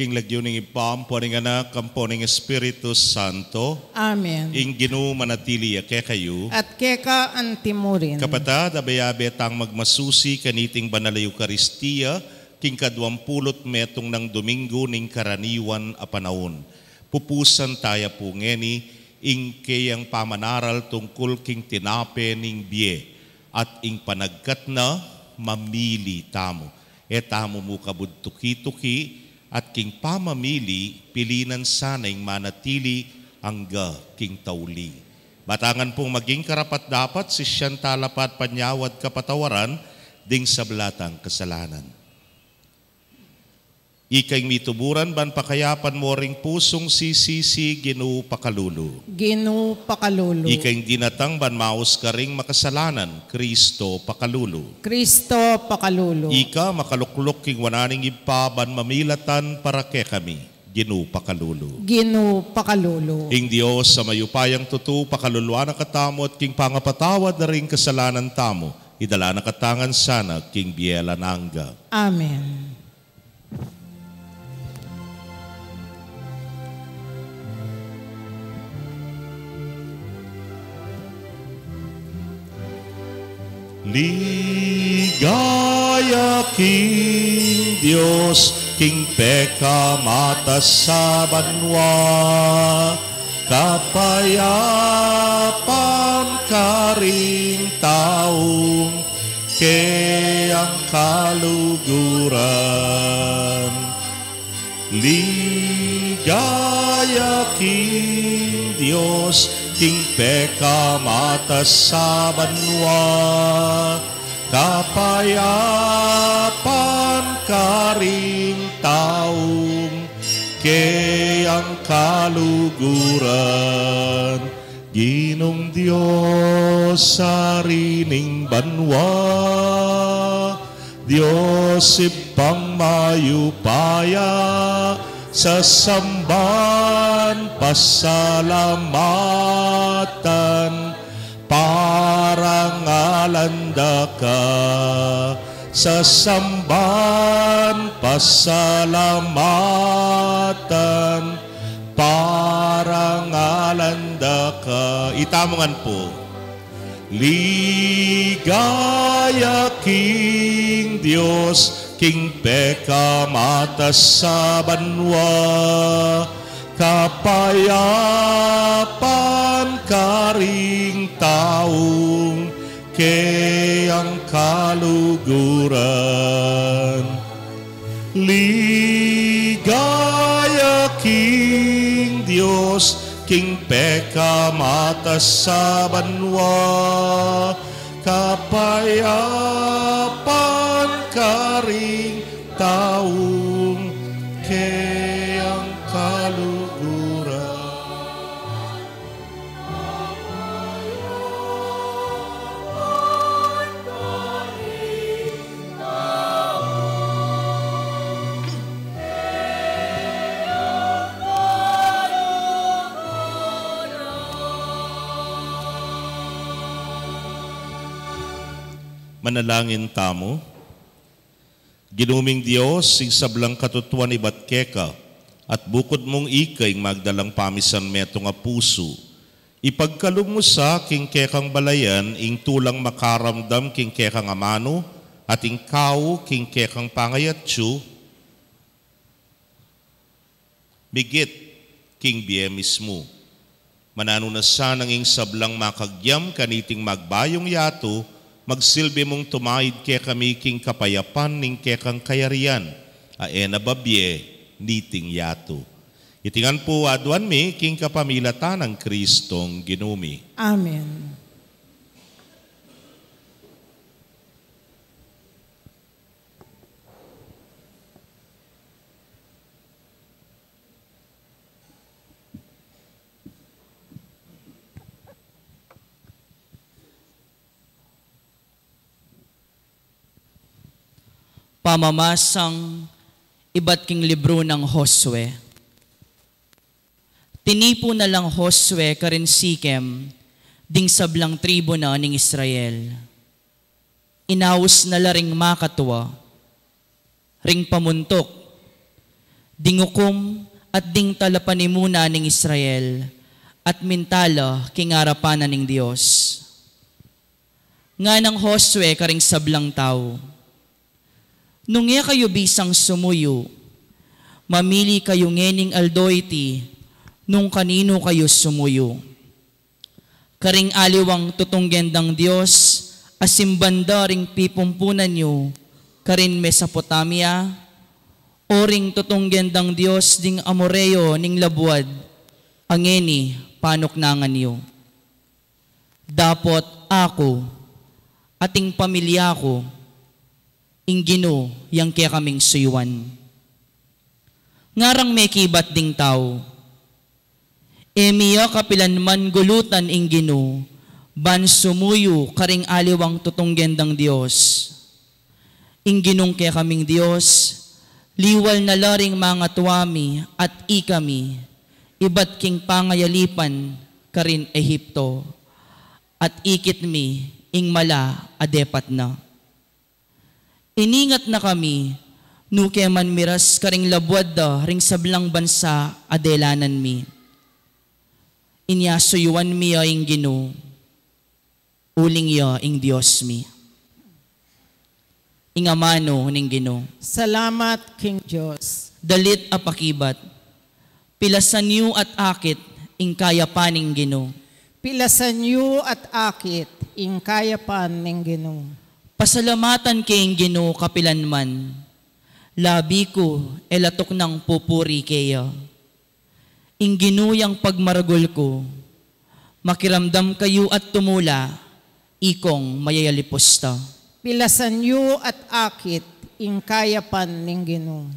King lagyu ning Ibpa, ampo ning Anak, ampo ning Espiritu Santo. Amen. Ing Ginu manatili ya kekayu. At keka antimurin. Kapatad, abe-abe tang magmasusi kaniting banal a Eukaristia, king kaduang pulu't metung nang Domingo ning karaniwan a panaun. Pupusan taya pu ngeni ing keyang pamanaral tungkul king tinape ning bie, at ing panagkat na mamili tamu. E tamu mu kabud tuki-tuki, at king pamamili, pilinan sana ing manatili angga king tauli. Matangan pung maging karapat-dapat, sisian tala pa at panyawad kapatawaran ding sabla tang kasalanan. Ika ing mituburan ban pakayapan mo ring pusung sisisi, Ginu, pakalulu. Ginu, pakalulu. Ika ing dinatang ban maus karing makasalanan, Kristo, pakalulu. Kristo, pakalulu. Ika makalukluk king wanan ning Ibpa ban mamilatan para kekami, Ginu, pakalulu. Ginu, pakalulu. Ing Dios a mayupayang tutu pakaluluan na katamu at king pangapatawad na ring kasalanan tamu, idala na katamu ngan sana king bie alang angga. Amen. Ligaya king Dios, king pekamatas a banua, kapayapan karing taung keyang kaluguran. Ligaya king Dios, king pekamatas a banua, kapayapan karing taung keyang kaluguran. Ginung Dios, Ari ning banua, Dios Ibpang mayupaya, sasamban pasalamatan, parangalan da ka, sasamban pasalamatan, parangalan da ka. Itamu ngan pu. Ligaya king Dios, king pekamatas a banua, kapayapan karing taung keyang kaluguran. Ligaya king Dios, king pekamatas a banua, kapayapan karing taung keyang kaluguran. Manalangin tamu. Ginu ming Dios, ing sablang katutuan ibat keka, at bukud mung ika ing magdalang pamisan metung a pusu. Ipagkalub mu sa king kekang balayan ing tulang makaramdam king kekang amanu, at ing kau king kekang pangayatsu, migit king bie mismu. Mananu na sanang ing sablang makagyam kaniting magbayung yatu, magsilbi mung tumaid kekami king kapayapan ning kekang kayarian, a e na babie niting yatu. Iti ngan pu aduan mi king kapamilatan nang Kristong Ginu mi. Amen. Pamamasang ibat king libru nang Josue. Tinipu na lang Josue karin Sichem ding sablang tribu na ning Israel. Inaus na la ring makatua, ring pamuntuk, ding ukum at ding talapanimuna ning Israel, at minta la king arapan na ning Dios. Nganang Josue karing sablang tau, "Nung e kayu bisang sumuyu, mamili kayu ngening aldo iti nung kaninu kayu sumuyu. Karing aliwang tutunggen dang Dios a simban da ring pipumpunan yu karin Mesopotamia, o ring tutunggen dang Dios ding Amoreo ning labuad a ngeni panuknangan yu. Dapot aku at ing pamilya ku, ing Ginu yang kekaming suyuan. Ngarang mekibat ding tau, e mi ya kapilan man gulutan ing Ginu ban sumuyu karing aliwang tutunggen dang Dios. Ing Ginung kekaming Dios, liwal na la ring mangatua mi at ikami ibat king pangayalipan karin Ehipto, at ikit mi ing mala a depat na. Iningat na kami, nu ke man miras karing labuad da ring sablang bansa a delanan mi. Inya suyuan mi ya ing Ginu, uling ya ing Dios mi. Ing amanu ning Ginu. Salamat king Dios. Dalit a pakibat. Pilasan yu at akit ing kayapan ning Ginu. Pilasan yu at akit ing kayapan ning Ginu. Pasalamatan ke ing Ginu kapilan man. Labi ku e latuk nang pupuri keya. Ing Ginu yang pagmaragul ku. Makiramdam kayu at tumula, ikong mayayalipus ta. Pilasan yu at akit ing kayapan ning Ginu.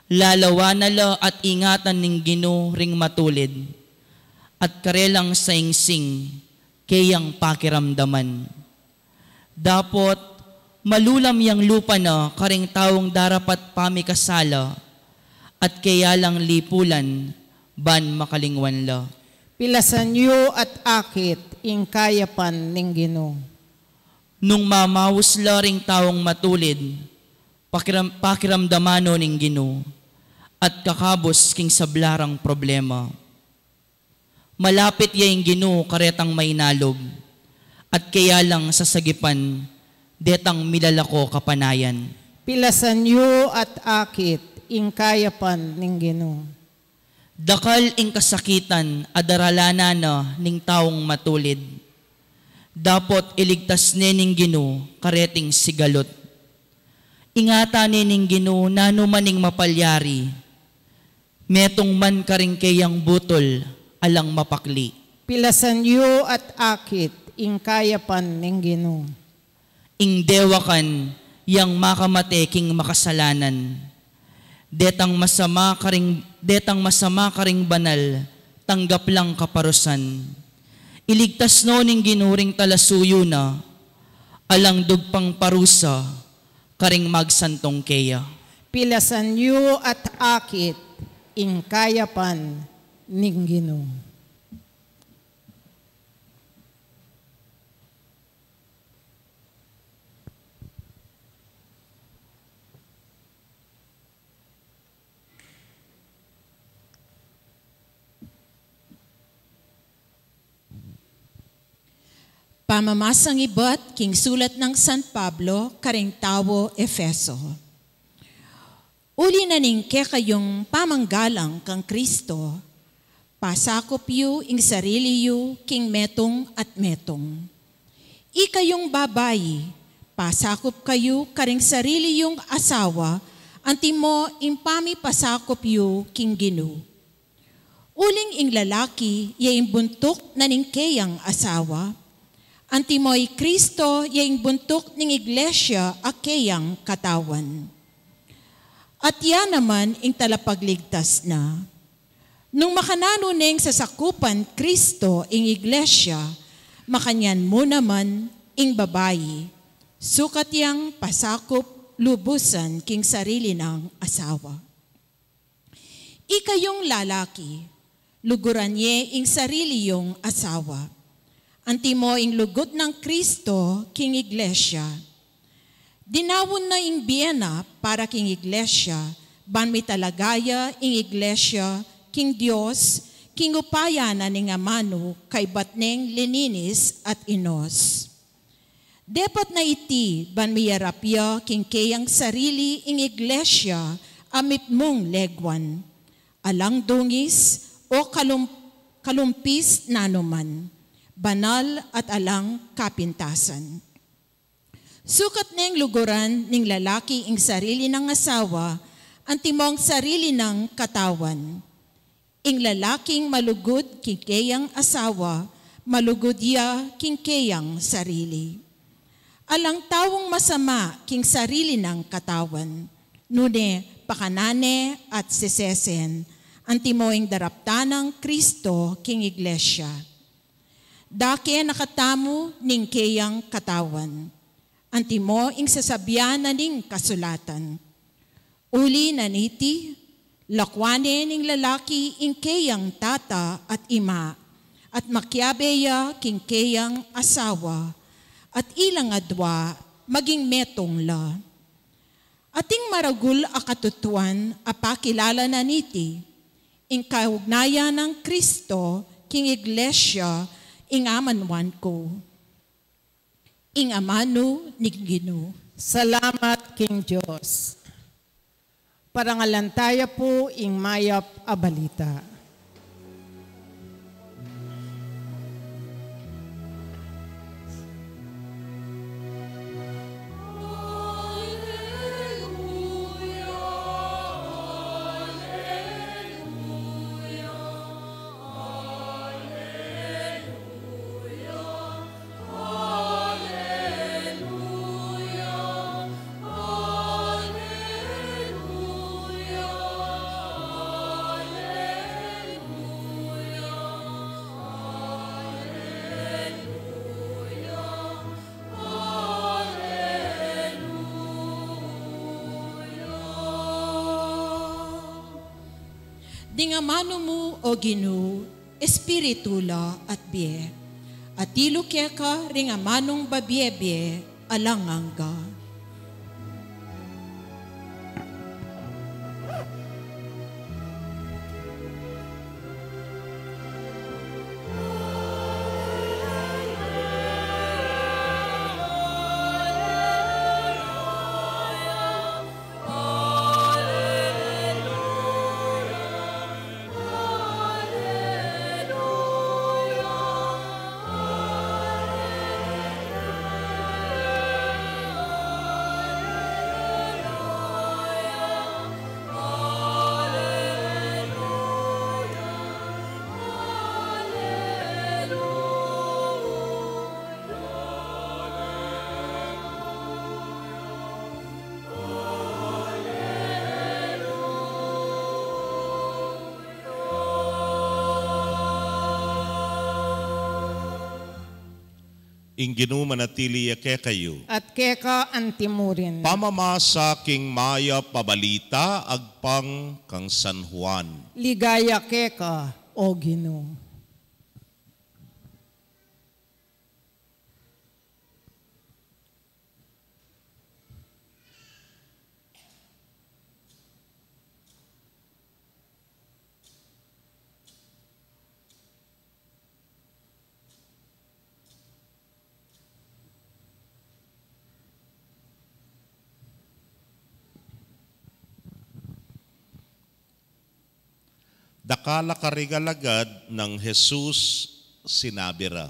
Lalawa na la at ingatan ning Ginu ring matulid, at karelang saingsing keyang pakiramdaman. Dapot malulam yang lupa na karing taung darapat pamikasala, at keya lang lipulan ban makalingwan la. Pilasan yu at akit ing kayapan ning Ginu. Nung mamaus la ring taung matulid, pakiram-, pakiramdaman no ning Ginu, at kakabus king sabla rang problema. Malapit ya ing Ginu karetang mainalub, at keya lang sasagipan detang milalako kapanayan. Pilasan yu at akit ing kayapan ning Ginu. Dakal ing kasakitan a daralanan na ning taung matulid. Dapot iligtas ne ning Ginu kareting sigalut. Ingatan ne ning Ginu nanu man ing mapalyari. Metung man karing keyang butul, alang mapakli. Pilasan yu at akit ing kayapan ning Ginu. Ing dewakan yang makamate king makasalanan. Detang masama karing, detang masama karing banal, tanggap lang kaparusan. Iligtas no ning Ginu ring talasuyu na, alang dugpang parusa karing magsantung keya. Pilasan yu at akit ing kayapan ning Ginu. Pamamasang ibat king sulat nang San Pablo karing taga Efeso. Uli na ning kekayung pamanggalang kang Kristo, pasakup yu ing sarili yu king metung at metung. Ikayung babai, pasakup kayu karing sarili yung asawa, antimo ing pamipasakup yu king Ginu. Uling ing lalaki ya ing buntuk na ning keyang asawa, antimo i Kristo ya ing buntuk ning iglesia a keyang katawan. At ya naman ing talapagligtas na. Nung makananu neng sasakupan Kristo ing iglesia, makanyan mu naman ing babai, sukat yang pasakup lubusan king sarili nang asawa. Ikayung lalaki, luguran ye ing sarili yung asawa, antimo ing lugud nang Kristo king iglesia. Dinaun na ing bie na para king iglesia, ban mitalaga ya ing iglesia king Dios, king upaya na ning amanu kaybat neng lininis at inos. Depat na iti ban miyarap ya king keyang sarili ing iglesia a mitmung leguan, alang dungis o kalum-, kalumpis nanuman, banal at alang kapintasan. Sukat neng luguran ning lalaki ing sarili nang asawa, antimong sarili nang katawan. Ing lalaking malugud king keyang asawa, malugud ya king keyang sarili. Alang taung masama king sarili nang katawan, nune pakanan ne at sesesen, antimo ing daraptan nang Kristo king iglesia. Dake na katamu ning keyang katawan, antimo ing sasabian na ning kasulatan. Uli na niti, lakwan ne ning lalaki ing keyang tata at ima, at makiabe ya king keyang asawa, at ilang adwa maging metung la. Ating maragul a katutuan a pakilala na niti, ing kaugnayan nang Kristo king iglesia ing amanuan ku. Ing amanu ning Ginu. Salamat king Dios. Parangalan taya pu ing mayap a balita. Ding amanu mu, O Ginu, espiritu la at bie. Atilu keka ring amanung babie-bie alang angga. Ing Ginu manatili ya kekayu. At keka antimurin. Pamamasa king mayap a balita agpang kang San Juan. Ligaya keka, O Ginu. Dakal a karing alagad nang Jesus sinabi ra,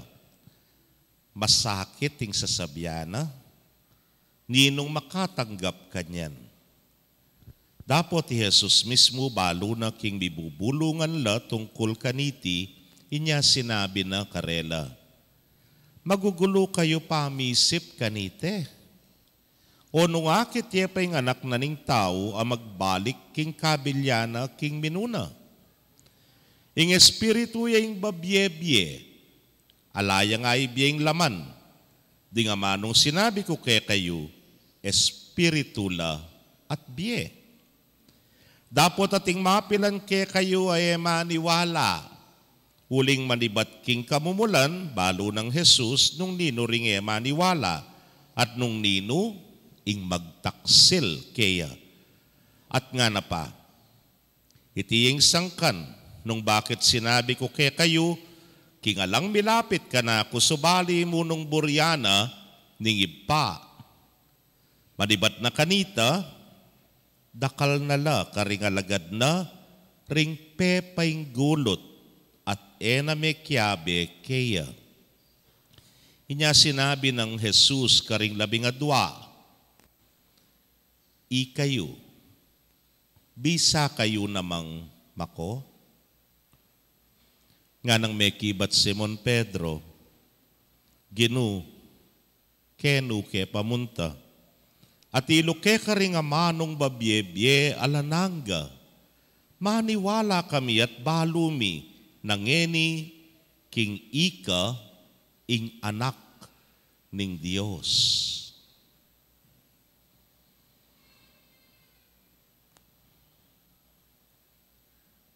"Masakit ing sasabian na, ninung makatanggap kanyan?" Dapot i Jesus mismu balu na king mibubulungan la tungkul kaniti, inya sinabi na karela, "Magugulu kayu pamisip kaniti? O nung akit ye pa ing Anak na ning Tau a magbalik king kabilyan na king minuna? Ing espiritu ya ing babie-bie, ala yang aibie ing laman. Ding amanung sinabi ku kekayu, espiritu la at bie." Dapot ating mapilan kekayu a e maniwala, uling manibat king kamumulan, balu nang Jesus nung ninu ring e maniwala, at nung ninu ing magtaksil keya. At ngana pa, "Iti ing sangkan nung bakit sinabi ku kekayu, king alang milapit kanaku subali mu nung burian na ning Ibpa." Manibat na kanita, dakal na la karing alagad na ring pepainggulut at e na mekiabe keya. Inya sinabi nang Jesus karing labing adua, "Ikayu, bisa kayu namang mako?" Nganang mekibat Simon Pedro, "Ginu, kenu ke pamunta? Atilu ke karing amanung babie-bie alang angga? Maniwala kami at balu mi na ngeni king ika ing Anak ning Dios."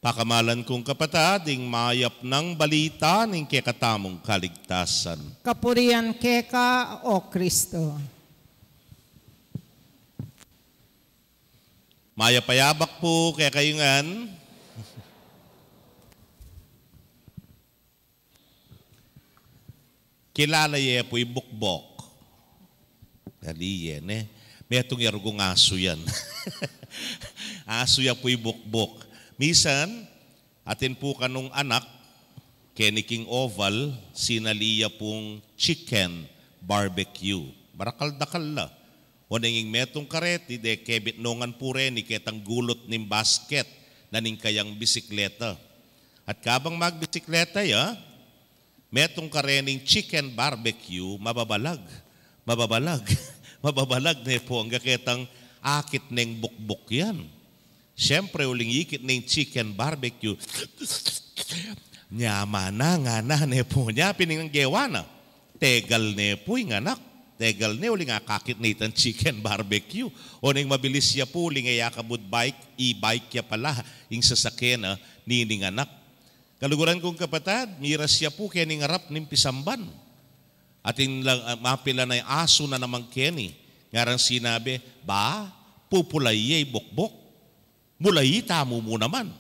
Pakamalan kung kapatad, ing mayap nang balita ning kekatamung kaligtasan. Kapurian keka, O Kristo. Mayap a yabak pu kekayu ngan. Kilala ye pu i Bukbok? Ali ye, ne? Metung ya rugung asu yan. Asu ya pu i Bukbok. Misan, atin pu kanung anak, keni king oval, sinali ya pung chicken barbecue. Barakal-dakal la. Oneng ing metung kareti, de kebitnongan pu reni ketang gulut ning basket na ning kayang bisikleta. At kabang magbisikleta ya, metung karening chicken barbecue, mababalag, mababalag, mababalag ne pu, angga ketang akit neng Bukbok yan. Siyempre, uling ikit neng chicken barbecue. Nyamana, ngana ne pu, nya pin ing gewa na. Tegal ne pu ing anak. Tegal ne, uling akakit ne itang chicken barbecue. Oneng mabilis ya pu, uling e ya kabud bike, e-bike ya pala ing sasakyan na nining anak. Kaluguran kung kapatad, miras ya pu keni ngarap ning pisamban. Atin lang, ah, mapilan a asu na naman keni. Ngarang sinabi, "Ba, pupulayi ya i Bukbok. Mulayi tamu mu naman.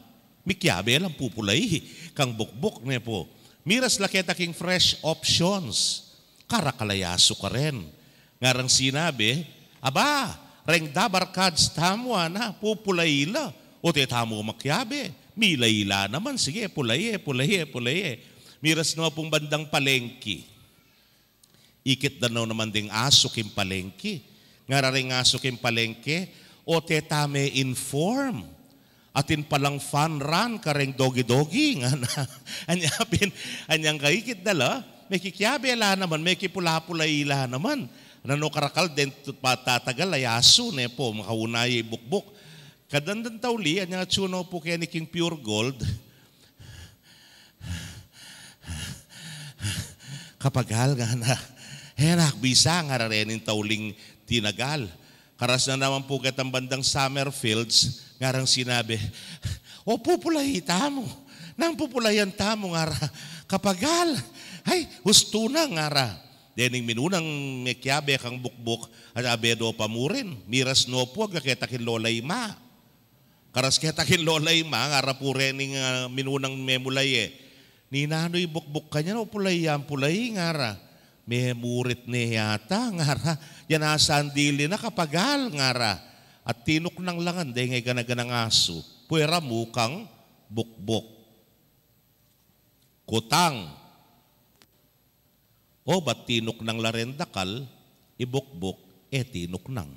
Mikiabe lang pupulayi kang Bukbok," ne pu. Miras la keta king fresh options. Karakal a asu karen. Ngarang sinabi, "Aba, reng dabarkads tamu, ana, pupulayi la. Ote tamu makiabe. Milayi la naman. Sige, pulayi, pulayi, pulayi." Miras no pung bandang palengke. Ikit da no naman ding asu king palengke. Ngara ring asu king palengke, "Ote ta me-inform. Atin palang fun run kareng dogi-dogi," ngana. Anya pin, anyang kaikit da la, mekikiabe la naman, mekipula-pulayi la naman. Nanu karakal deng tut-, patatagal a asu, ne pu, makauna ya i Bukbok. Kadandan tauli, anyang atsu no pu keni king Pure Gold. "Kapagal," ngana. "E na ku bisa," ngara rening tauling tinagal. Karas na naman pu ketang bandang Summerfields, ngarang sinabi, "O, pupulayi tamu. Nanu pupulayan tamu?" ngara. "Kapagal. Ay, ustu na," ngara. Dening minunang mekiabe kang Bukbok, at abe do pa murin. Miras no pu, agka keta king Lola Ima. Karas keta king Lola Ima, ngara pu rening, ah, minunang memulayi, "Ninanu i Bukbok kanyan, o pulayi yang pulayi?" ngara. "Memurit ne yata," ngara. "Yan asang dili na, kapagal," ngara. At tinuknang la ngan deng e gana-ganang asu, "Puera mu kang Bukbok." Kutang. O ba't tinuknang la ren dakal, i Bukbok e tinuknang?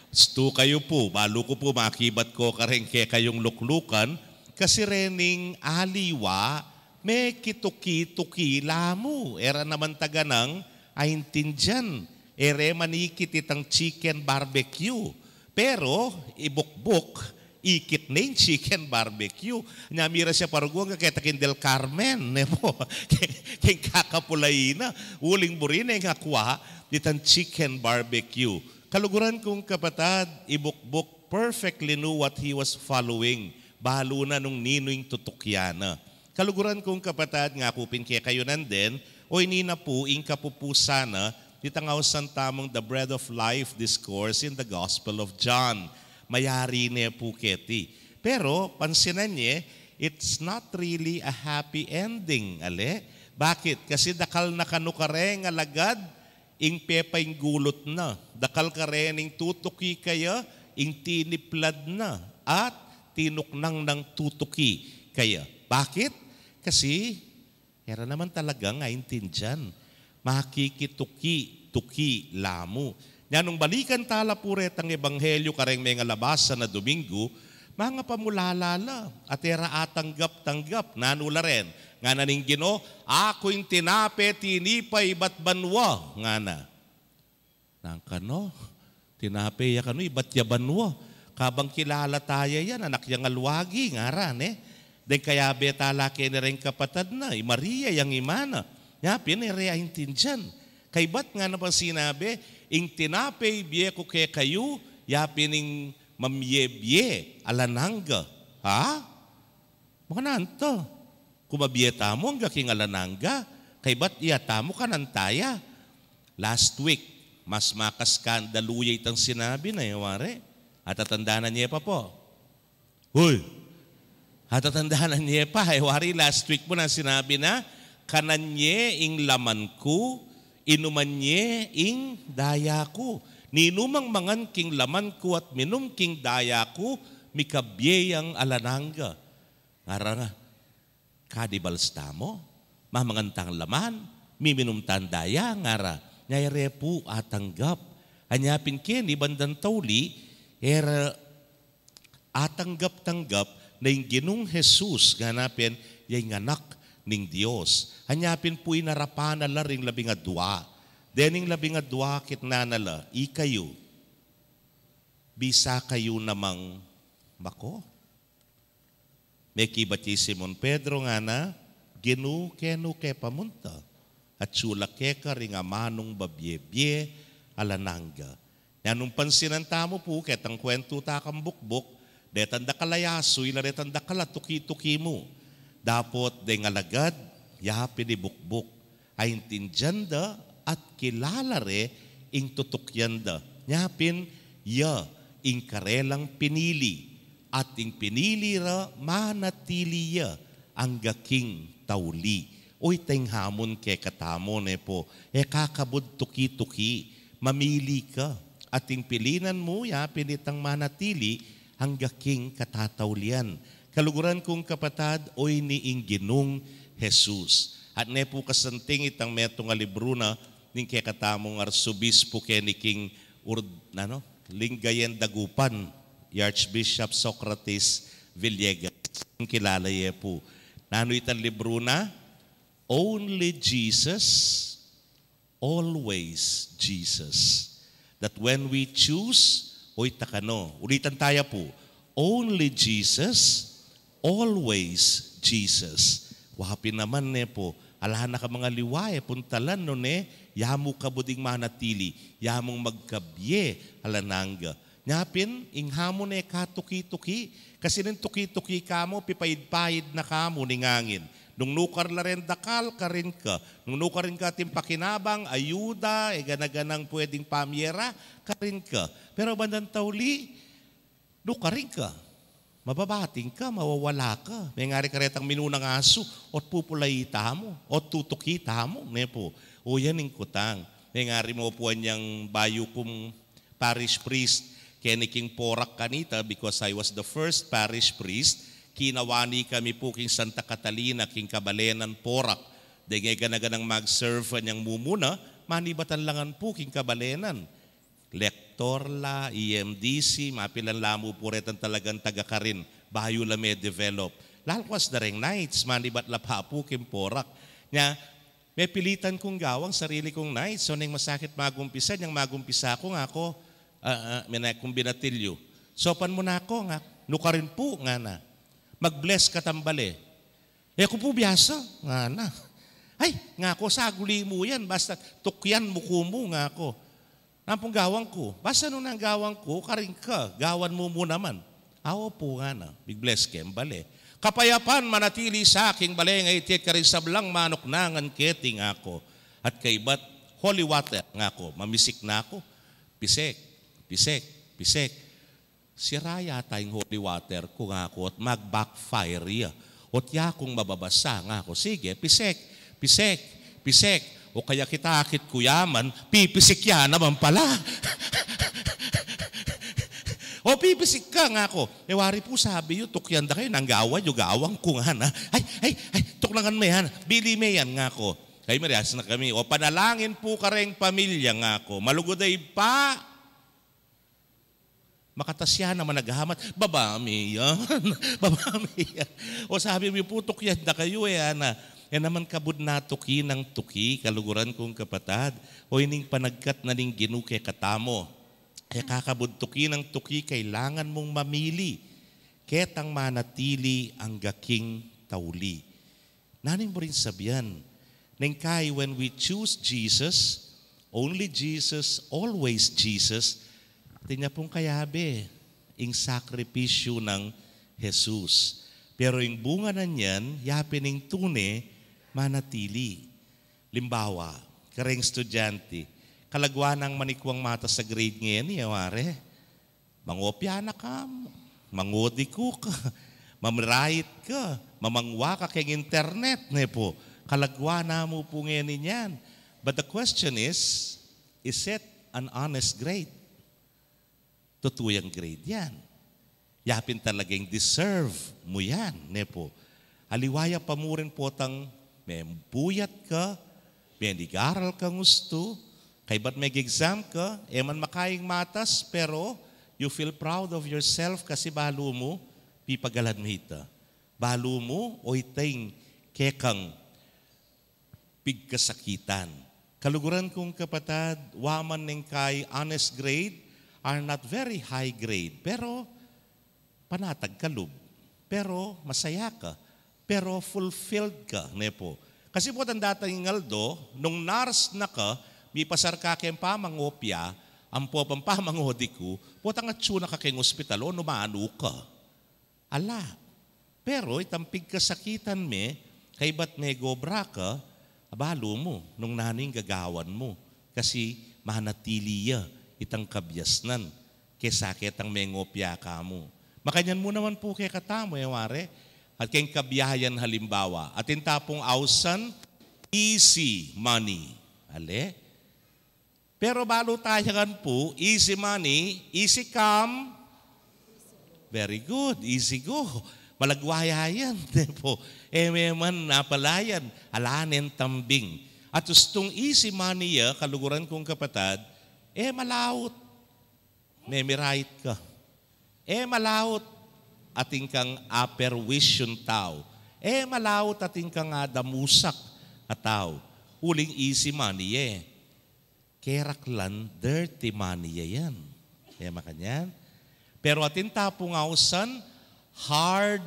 Ustu kayu pu, balu ku pu makibat ko kareng kekayung luklukan, kasi rening aliwa, mekituki-tuki la mu, e ra naman taganang aintindian, e re manikit itang chicken barbecue. Pero i Bukbok, ikit ne ing chicken barbecue. Nya miras ya pa rugu, agka keta king Del Carmen, ne pu. King, king kakapulayi na. Uling buri neng akua itang chicken barbecue. Kaluguran kung kapatad, i Bukbok perfectly knew what he was following. Balu na nung ninu ing tutukyan na. Kaluguran kung kapatad, ngaku pin kekayu nandin, o ini na pu ing kapupusan na nitang ausan tamung The Bread of Life Discourse in the Gospel of John. Mayari ne pu keti. Pero, pansinan ye, it's not really a happy ending, ale? Bakit? Kasi dakal na kanu kareng alagad ing pepainggulut na. Dakal karening tutuki kaya ing tiniplad na, at tinuknang nang tutuki kaya. Bakit? Kasi, e ra naman talagang aintindian. Makikituki-tuki la mu. Nya nung balikan tala pu retang ebanghelyu kareng mengalabas a Dominggu, mangapamulala la, at e ra atanggap-tanggap, nanu la ren, ngana ning Ginu, "Aku ing tinape tinipay ibat banua," ngana. Nang kanu, tinape ya kanu, ibat ya banua. Kabang kilala taya yan, anak yang alwagi, ngara, ne? Deng kayabe tala keni reng kapatad na, i Maria yang ima na. Nya pin e re aintindian. Kaybat ngana pang sinabi, "Ing tinape ibie ku kekayu, ya pin ing mamie-bie alang angga." Ha? Makananu ta? Kumabie tamu angga king alang angga, kaybat iya tamu kanan taya. Last week, mas makaskandalu ya itang sinabi na, e wari. Atatandanan ye pa pu? Uy! Atatandanan ye pa, e wari last week pu nang sinabi na, "Kanan ye ing laman ku, inuman ye ing daya ku. Ninumang mangan king laman ku at minum king daya ku, mikabie yang alang angga." Ngara nga, "Cannibals tamu? Mamangan tang laman, miminum tang daya?" ngara. Nya e re pu atanggap. Anya pin keni bandang tauli, e ra atanggap-tanggap na ing Ginung Jesus, ngana pin, ya ing Anak ning Dios. Anya pin pu inarapan na la ring labing adua. Dening labing adua kitnan na la, "Ikayu, bisa kayu namang mako?" Mekibat ya i Simon Pedro, ngana, "Ginu, kenu ke pamunta? Atyu la keka ring amanung babie-bie alang angga." Nya nung pansinan tamu pu ketang kwentu ta kang bukbuk, detang dakal a yasu, ila retang dakal a tuki-tuki mu. Dapot deng alagad, ya pin i bukbuk. Aintindian da at kilala re ing tutukyan da. Nya pin, ya ing karelang pinili, at ing pinili ra manatili ya angga king tauli. O ita ing hamon kekatamu, ne pu, e ka kabud tuki-tuki, mamili ka, at ing pilinan mu, ya pin itang manatili angga king katataulian. Kaluguran kung kapatad, oyni ing Ginung Jesus. At ne pu kasanting itang metung a libru na ning kekatamung arsobispu keni king Ur-, nanu, Lingayen Dagupan, i Archbishop Socrates Villegas. Kilala ye pu. Nanu itang libru na? Only Jesus, always Jesus. That when we choose, o ita kanu, ulitan taya pu, only Jesus, always Jesus. Wa pin naman, ne pu, ala na ka mangaliwa, e pun talan, nune, ya mu kabud ing manatili, ya mung magkabie alang angga. Nya pin, ing hamon e ka tuki-tuki, kasi ning tuki-tuki ka mu, pipaid-paid na ka mu ning angin. Nung nukar la ren dakal, karin ka. Nung nukar ing ating pakinabang, ayuda, e gana-ganang pwedeng pamie ra, karin ka. Pero bandang tauli, nukarin ka. Mababating ka, mawawala ka. Mengari karetang minunang asu, ot pupulai tamu, ot tutuki tamu, ne pu. O yan ing kutang. Mengari mu pu anyang bayu kung parish priest, keni king Porac kanita, because I was the first parish priest, kinawani kami pu king Santa Catalina, king Cabalenan, Porac. Deng e gana-ganang mag-serve anyang mumuna, manibatan la ngan pu king Cabalenan. Lektor la, E M D C, mapilan la mu pu retang talagang taga-karin, bayu la me-develop. Lalkuas da reng knights, manibat la pa pu king Porac. Nya, mepilitan kung gawang sarili kung knights, so neng masakit magumpisa, nyang magumpisa ku ngaku, ah, ah, mena kung binatilyu. Sopan mu na ku, nga, nukarin pu, ngana. Mag-bless ka tambale. E ku pu biasa, ngana. Ay, ngaku, saguli mu yan, basta tukyan mu ku mu, ngaku. Nampung gawang ku, basta nung nang gawang ku, karin ka, gawan mu mu naman. Awa pu, ngana, big bless ke, mbale. Kapayapan manatili sa king bale nga iti at karing sablang manuknangan keti, ngaku. At kaybat, holy water, ngaku, mamisik na ku. Pisek, pisek, pisek. Sira yata ing holy water ku, ngaku, at mag-backfire ya. Ot ya kung mababasa, ngaku. Sige, pisek, pisek, pisek. O kaya kita akit ku yaman, pipisik ya naman pala. O pipisik ka, ngaku. E wari pu sabi yu, tukyan da kayu, nang gawan yu, gawang ku, ngana. Ay, ay, ay, Tuknangan me yan. Bili me yan, ngaku. Kay Marias na kami. O panalangin pu kareng pamilya, ngaku. Malugud a Ibpa. Makatasya naman naghahamat. Baba mi yan. Baba mi yan. O sabi mi pu, tukyan da kayu e, ana. E naman kabud na tuki nang tuki, kaluguran kung kapatad. O ining panagkat na ning Ginu kekatamu. E kakabud tuki nang tuki, kailangan mung mamili. Ketang manatili angga king tauli. Nanu ing buring sabian? Neng kai, when we choose Jesus, only Jesus, always Jesus, atin ya pung kayabe ing sakripisyu nang Jesus. Pero ing bunga na niyan, yapin ing tune manatili. Limbawa, kareng estudyante, kalagwa nang manikwang matas a grade ngeni, e ware? Mangopya na ka, mangodiku ka, mamirait ka, mamangwa ka keng internet, ne pu. Kalagwa na mu pu ngeni niyan. But the question is, is it an honest grade? Tutu yang grade yan? Yapin talagang deserve mu yan, ne pu. Aliwa ya pa mu rin potang mepuyat ka, menigaral kang ustu, kaybat meg-exam ka, e man makaing matas, pero you feel proud of yourself kasi balu mu, pipagalan mu ita. Balu mu, o ita ing kekang pigkasakitan. Kaluguran kung kapatad, wa man neng kai honest grade, are not very high grade, pero panatag ka lub. Pero masaya ka. Pero fulfilled ka, ne pu. Kasi potang datang ing aldo, nung nurse na ka, mipasar ka keng pamangopya, ampo pang pamangodiku, potang atsu na ka keng ospital, o numanu ka. Ala. Pero itang pigkasakitan me, kaybat megobra ka, abalu mu, nung nanu ing gagawan mu. Kasi manatili ya itang kabiasnan kesa ketang mengopya ka mu. Makanyan mu naman pu kekatamu, e ware? At keng kabiayan, halimbawa, atin ta pung ausan, easy money. Ale? Pero balu ta yan pu, easy money, easy come, very good, easy go. Malagwa ya yan, ne pu. E me man napalayan, ala neng tambing. At ustung easy money ya, kaluguran kung kapatad, e malaut. Memirait ka. E malaut atin kang aperwisyung tau. E malaut atin kang adamusak a tau. Uling easy money ya. Keraklan dirty money ya yan. E makanyan. Pero atin ta pung ausan, hard-earned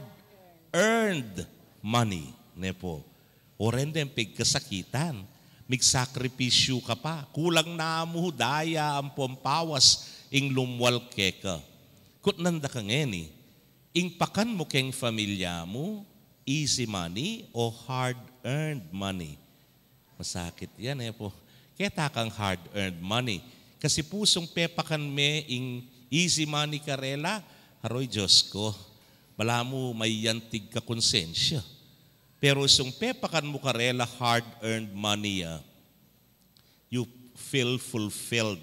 money, ne pu. O reng deng pigkasakitan, migsakripisyu ka pa, kulang na mu daya ampong pawas ing lumwal keka. Kutnan da ka ngeni, ing pakan mu keng familia mu, easy money o hard-earned money? Masakit yan, e pu. Keta kang hard-earned money. Kasi pu sung pepakan me ing easy money karela, aroy Dios ku, balamu mayantig ka konsensya. Pero sung pepakan mu karela hard-earned money ya, you feel fulfilled.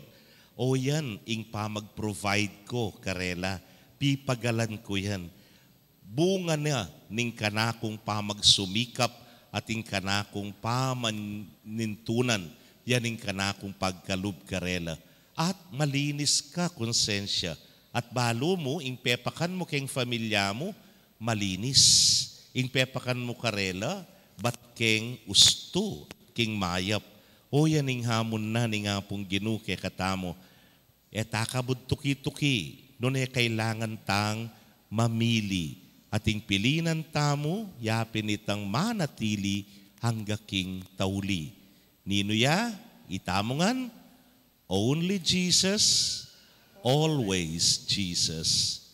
O yan ing pamag-provide ku karela, pipagalan ku yan. Bunga na ning kanakung pamagsumikap at ing kanakung pamanintunan, yan ing kanakung pagkalub karela. At malinis ka konsensya. At balu mu, ing pepakan mu keng familia mu, malinis. Ing pepakan mu karela, bat keng ustu, keng mayap. O yan ing hamun na ning Apung Ginu kekatamu. E ta kabud tuki-tuki, nune kailangan tang mamili. At ing pilinan tamu, yapin itang manatili angga king tauli. Ninu ya? Itamu ngan, only Jesus, always Jesus.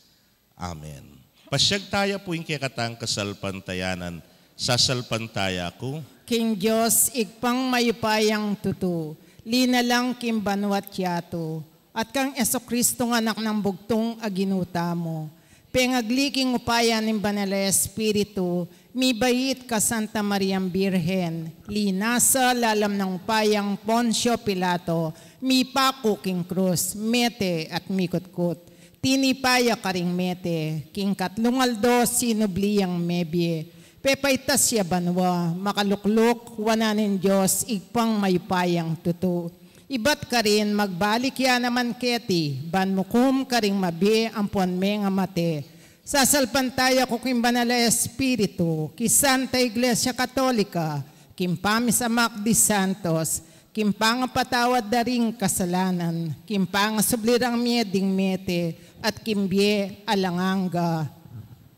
Amen. Pasyag taya pu ing kekatang kasalpantayanan, sasalpantaya ku. King Dios, Ibpang mayupayang tutu, linalang king banua't yatu, at kang Jesucristo nga Anak nang bugtung a Ginu tamu, pengagli king upaya ning Banal a Espiritu, mibait ka Santa Mariang Birhen, linasa lalam nang upayang Poncio Pilato, mipaku king krus, mete at mikutkut. Tinipa ya karing mete, king katlung aldo sinubli yang mebie, Pepaitas ya banua, makalukluk wanan ning Dios, Ibpang mayupayang tutu. Ibat karin magbalik ya naman keti, ban mukum karing mabie ampon mengamate. Sasalpantaya ku king Banal a Espiritu, king Santa Iglesia Katolika, king pamisamak di santos, king pangapatawad da ring kasalanan, king pangasubli rang mie ding mete, at king bie alang angga.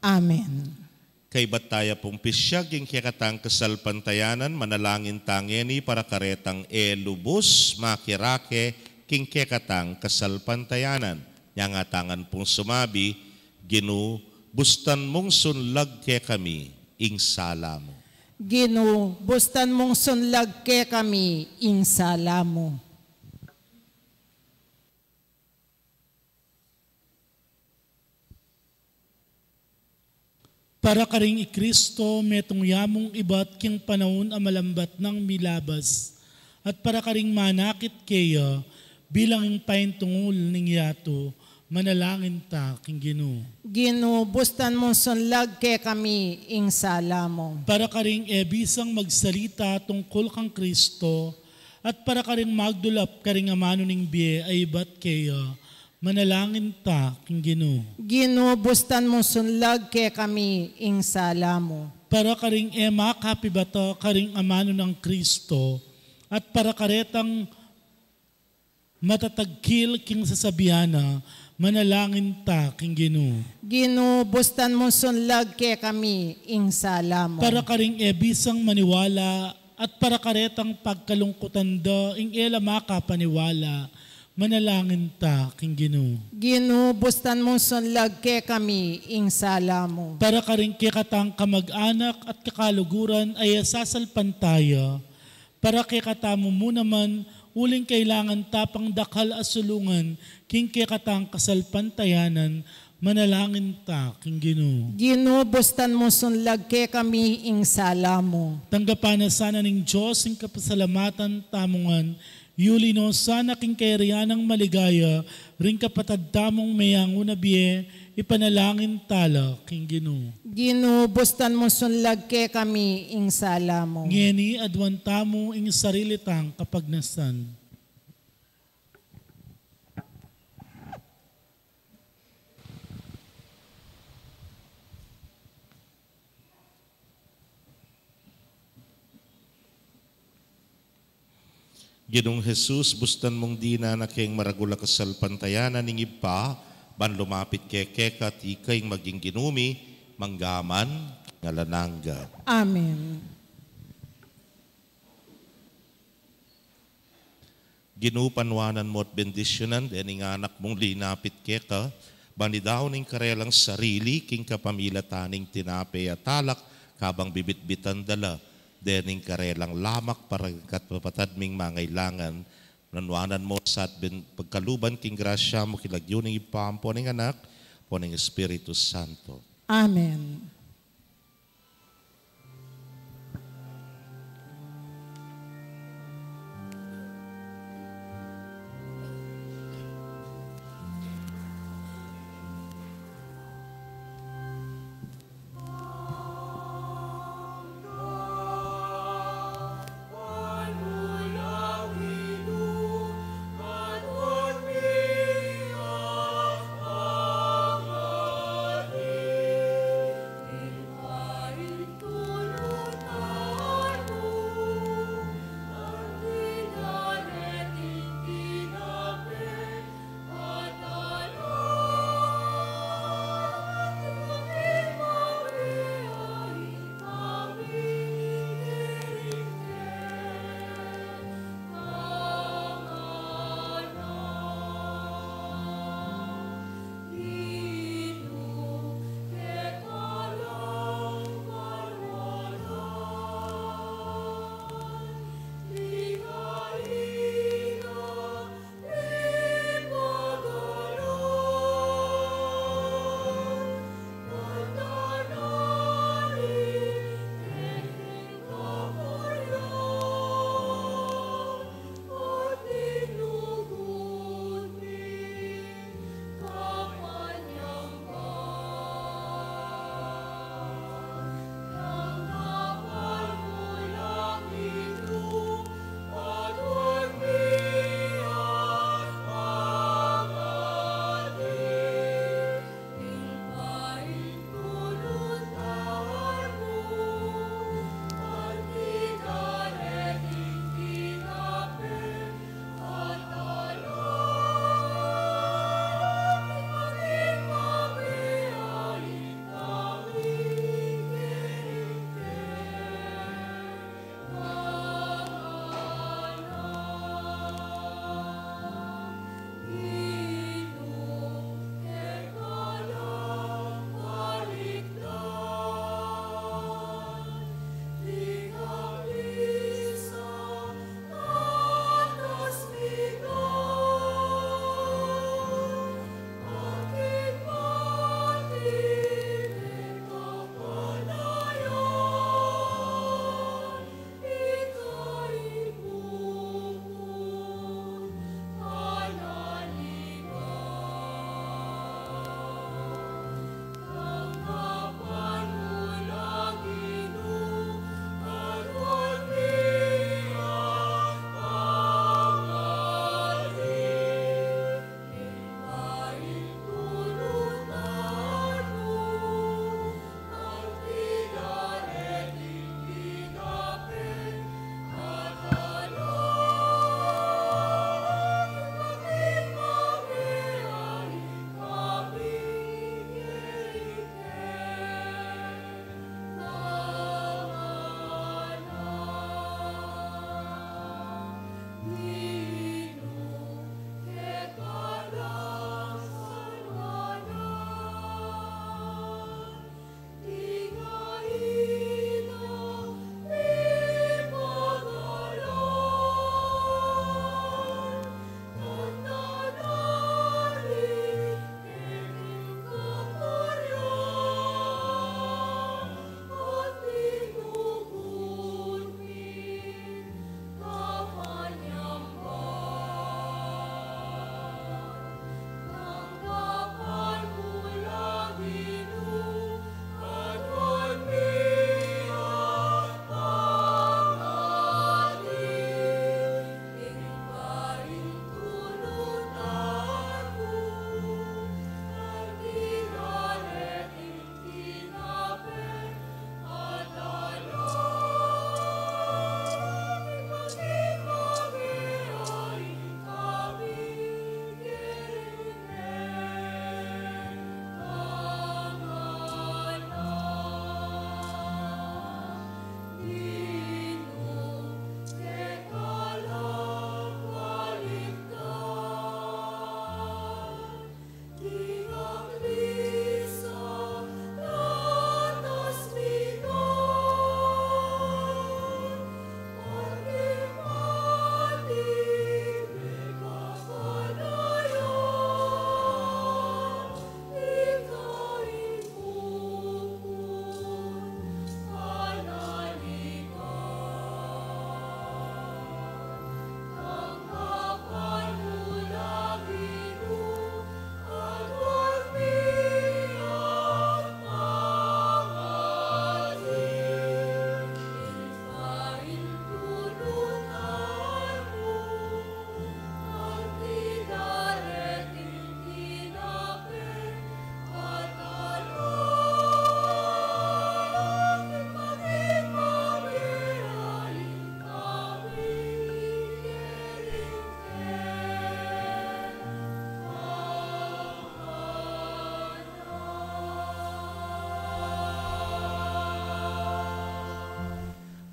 Amen. Kaybat taya pung pisyag ing kekatang kasalpantayanan, manalangin ta ngeni para karetang e lubus makirake king kekatang kasalpantayanan. Nya nga tangan pung sumabi, Ginu, bustan mung sunlag kekami ing sala mu. Ginu, bustan mung sunlag kekami ing sala mu. Para karing i Kristo, metung ya mung ibat king panaun a malambat nang milabas, at para karing manakit keya bilang ing paintungul ning yatu, manalangin ta king Ginu. Ginu, bustan mung sunlag kekami ing sala mu. Para karing e bisang magsalita tungkul kang Kristo, at para karing magdulap karing amanu ning bie a ibat keya, manalangin ta king Ginu. Ginu, bustan mung sunlag kekami ing sala mu. Para karing e makapibata karing amanu nang Kristo, at para karetang matatagkil king sasabian na, manalangin ta king Ginu. Ginu, bustan mung sunlag kekami ing sala mu. Para karing e bisang maniwala, at para karetang pagkalungkutan da ing e la makapaniwala, manalangin ta king Ginu. Ginu, bustan mung sunlag kekami ing sala mu. Para karing kekatang kamag-anak at kakaluguran a e sasalpantaya, para kekatamu mu naman, uling kailangan ta pang dakal a sulungan king kekatang kasalpantayanan, manalangin ta king Ginu. Ginu, bustan mung sunlag kekami ing sala mu. Tanggapan na sana ning Dios ing kapasalamatan tamu ngan, yuli no sana king kayarian nang maligaya ring kapatad tamung meyangu na bie, ipanalangin ta la king Ginu. Ginu, bustan mung sunlag kekami ing sala mu. Ngeni aduan tamu ing sarili tang kapagnasan. Ginung Jesus, bustan mung dinan na keng maragul a kasalpantayanan ning Ibpa, ban lumapit keka, keka at ika ing maging Ginu mi, mangga man king alang angga. Amen. Ginu, panuanan mu at bendisyunan dening anak mung linapit keka, ban idaun ing karelang sarili king kapamilatan ning tinape at alak, kabang bibitbitan da la dening karelang lamak para king kapatad ming mangailangan. Panuanan mu sa at ben-, pagkaluban king grasya mu king lagyu ning Ibpa, ampo ning Anak, ampo ning Espiritu Santo. Amen.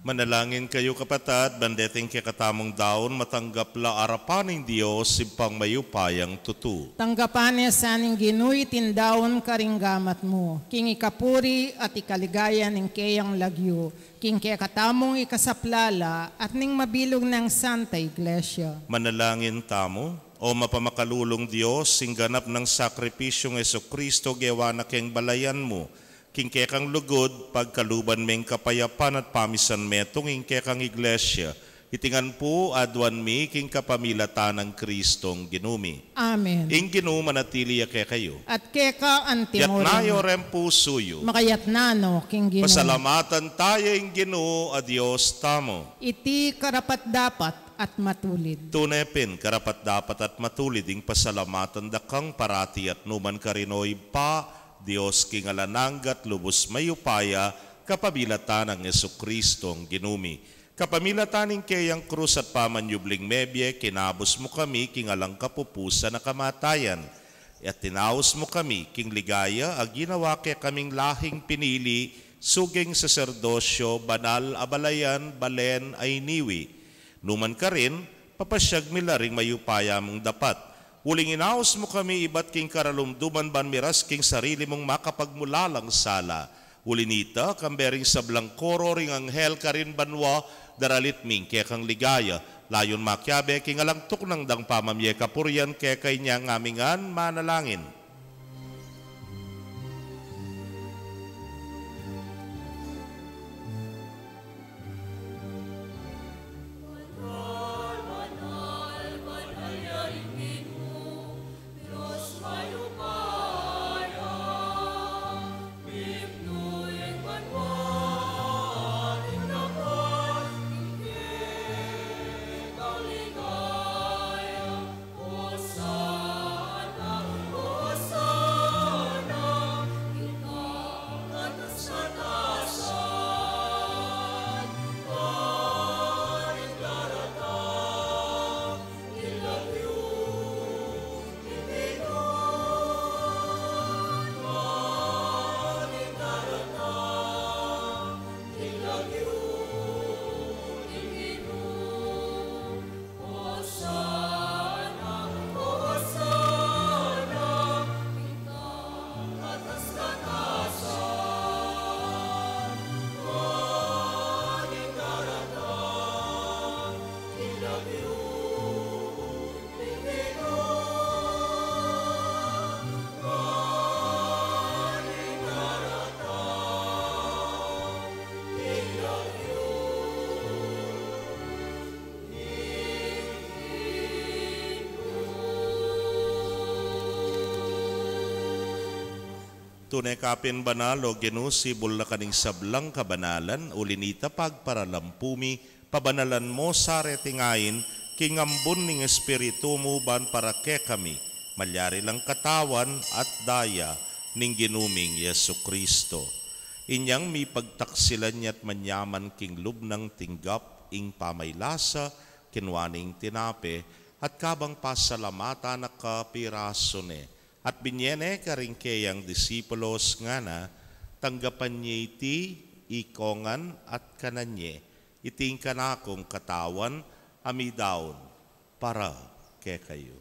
Manalangin kayu, kapatad, ban deting kekatamung daun matanggap la arapan ning Dios, Ibpang mayupayang tutu. Tanggapan ne sa ning Ginu iting daun karing gamat mu, king ikapuri at ikaligaya ning keyang lagyu, king kekatamung ikasaplala at ning mabilug nang Santa Iglesia. Manalangin tamu. O mapamakalulung Dios, ing ganap nang sakripisyung Jesucristo gewa na keng balayan mu, king kekang lugud, pagkaluban meng kapayapan at pamisan metung ing kekang Iglesia, iti ngan pu aduan mi king kapamilatan nang Cristong Ginu mi. Amen. Ing Ginu manatili ya kekayu. At keka antimurin. Yatna yu reng pusu yu. Makayatna no king Ginu. Pasalamatan taya ing Ginu a Dios tamu. Iti karapat-dapat at matulid. Tune pin, karapat-dapat at matulid ing pasalamatan da kang parati at numan karin, O Ibpa, Dios king alang angga at lubus mayupaya, kapamilatan nang Jesucristong Ginu mi. Kapamilatan ning keyang krus at pamanyubling mebie, kinabus mu kami king alang kapupusan a kamatayan. At tinaus mu kami king ligaya a ginawa kekaming lahing pinili, suging saserdosyo, banal a balayan, balen a iniwi. Numan karin, papasyag mi la ring mayupaya mung dapat. Uling inaus mu kami ibat king karalumduman ban miras king sarili mung makapagmulalang sala. Uli nita, kambe ring sablang koro ring anghel karin banua, daralit mi ing kekang ligaya. Layun makiabe king alang tuknang dang pamamie kapurian keka. Inya ngan mi manalangin. Tune ka pin banal, O Ginu, sibul na ka ning sablang kabanalan, uli nita pagparalampu mi, pabanalan mu sa reting ain, king ambun ning Espiritu mu ban para kekami, malyari lang katawan at daya ning Ginu ming Jesucristo. Inyang mipagtaksilan ya at manyaman king lub nang tinggap ing pamaylasa, kinua ne ing tinape, at kabang pasalamatan na ka pirasu ne, at binye ne karing keyang disipulos ngana, tanggapan ye iti ikongan at kanan ye, iti ing kanakung katawan a midaun para kekayu.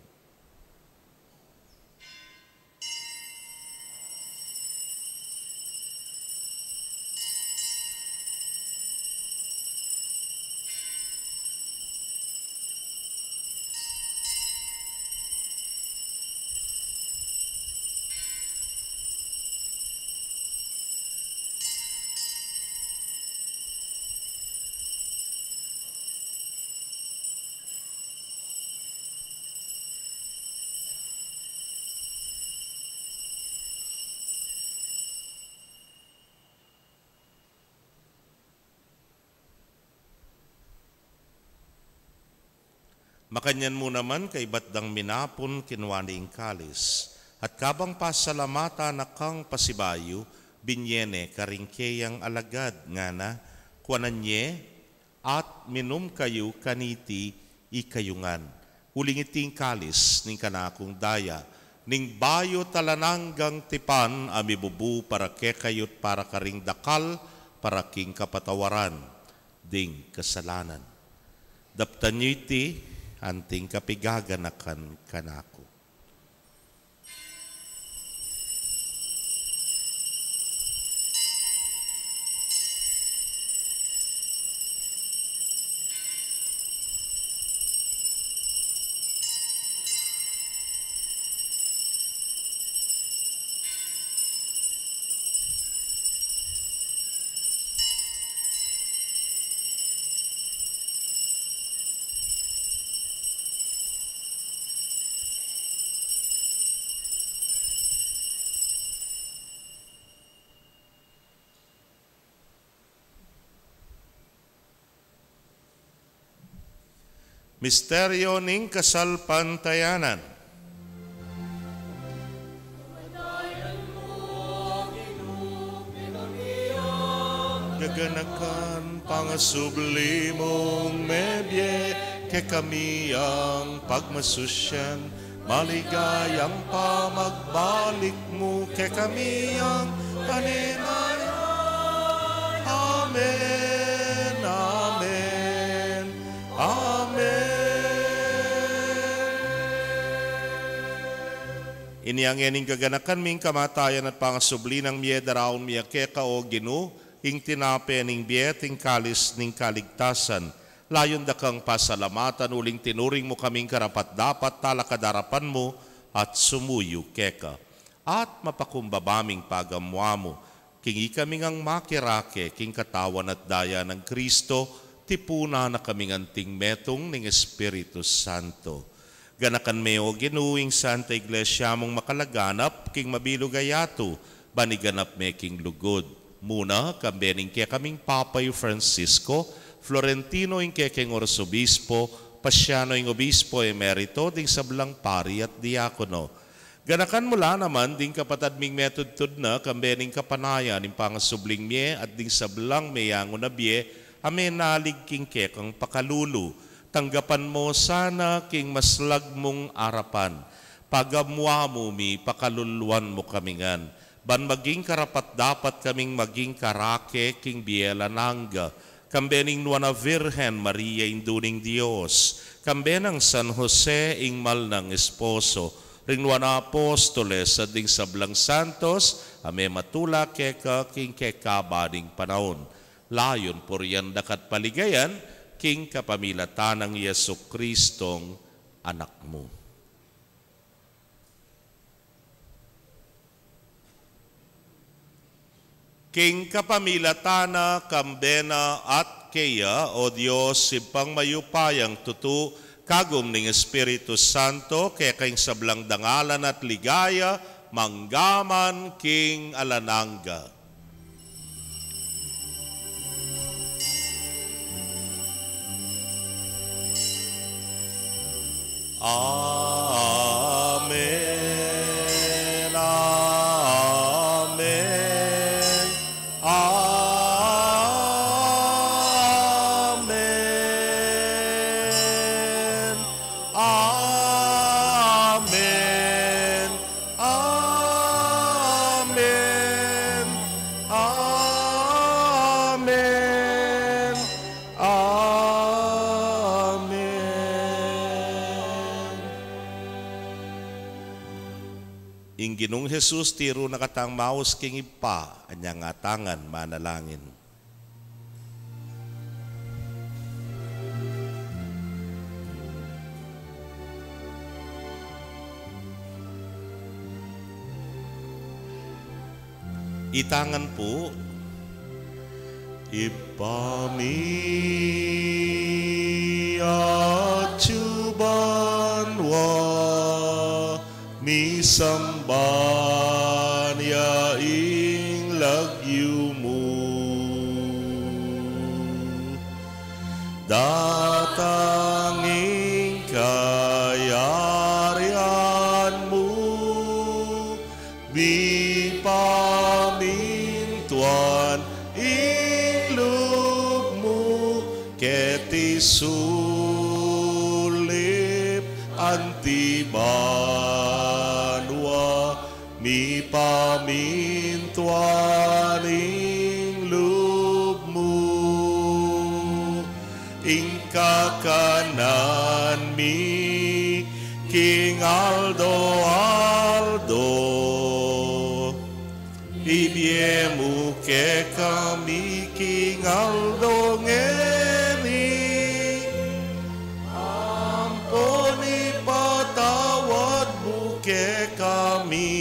Makanyan mu naman, kaybat dang minapun, kinua ne ing kalis, at kabang pasalamatan na kang pasibayu, binye ne karing keyang alagad, ngana, kuanan ye, at minum kayu kaniti ikayu ngan. Uling iti ing kalis ning kanakung daya, ning bayu at alang anggang tipan a mibubu para kekayu't para karing dakal, para king kapatawaran. ding kasalanan. Daptan yu iti anting kapigaganakan kanaku. Misteryo ning kasalpantayanan. Gaganakan, pangasubli mung mebie kekami yang pagmasusian, maligayang pamagbalik mu kekami yang panenaya. Amen, amen, amen. Inya ngening gaganakan mi ing kamatayan at pangasubli nang mie, daraun mi keka, o Ginu, ing tinape ning bie at ing kalis ning kaligtasan. Layun da kang pasalamatan uling tinuring mu kaming karapat-dapat talakad king arapan mu at sumuyu keka. At mapakumbaba ming pagamuan mu, king ikami ngang makirake king katawan at daya nang Kristo, tipunan na kaming anting metung ning Espiritu Santo. Ganakan me, o Ginu, ing Santa Iglesia mung makalaganap king mabilug a yatu, ban iganap me king lugud. Muna, kambe ning kekaming Papa i Francisco, Florentino ing kekeng Arsobispo, Pasiano ing Obispo Emerito, ding sablang pari at diakono. Ganakan mu la naman ding kapatad ming metudtud na, kambe ning kapanayan ning pangasubling mie at ding sablang meyangu na bie a menalig king kekang pakalulu. Tanggapan mu sana king maslag mung arapan. Pagamuan mu mi, pakaluluan mu kami ngan, ban maging karapat-dapat kaming maging karake king bie alang angga, kambe ning Nuan a Virgen Maria, Indu ning Dios, kambe nang San Jose, ing mal nang esposo, ring Nuan a Apostoles, at ding sablang santos a mematula keka king kekaba ning panaun. Layun purian da ka at paligayan king kapamilatan nang Jesucristong Anak mu. King kapamilatan na, kambe na, at keya, o Dios, Ibpang mayupayang tutu, kagum ning Espiritu Santo, keka ing sablang dangalan at ligaya, mangga man king alang angga. Amen. Amen. Amen. Amen. Amen. Amen. Amen. Ing Ginung Jesus tiru na katang maus king Ibpa, anya ngan tana manalangin. Ita ngan pu. Ibpa mi, atsu ka banua, misamban ya ing lagyu mu. Datang ing kayarian mu, mipamintuan ing lub mu, keti sulip anti banua, mipamintuan ing lub mu. kakanan mi king aldo-aldo. Ibie mu kekami king aldo ngeni, ampon ipatawad mu kekami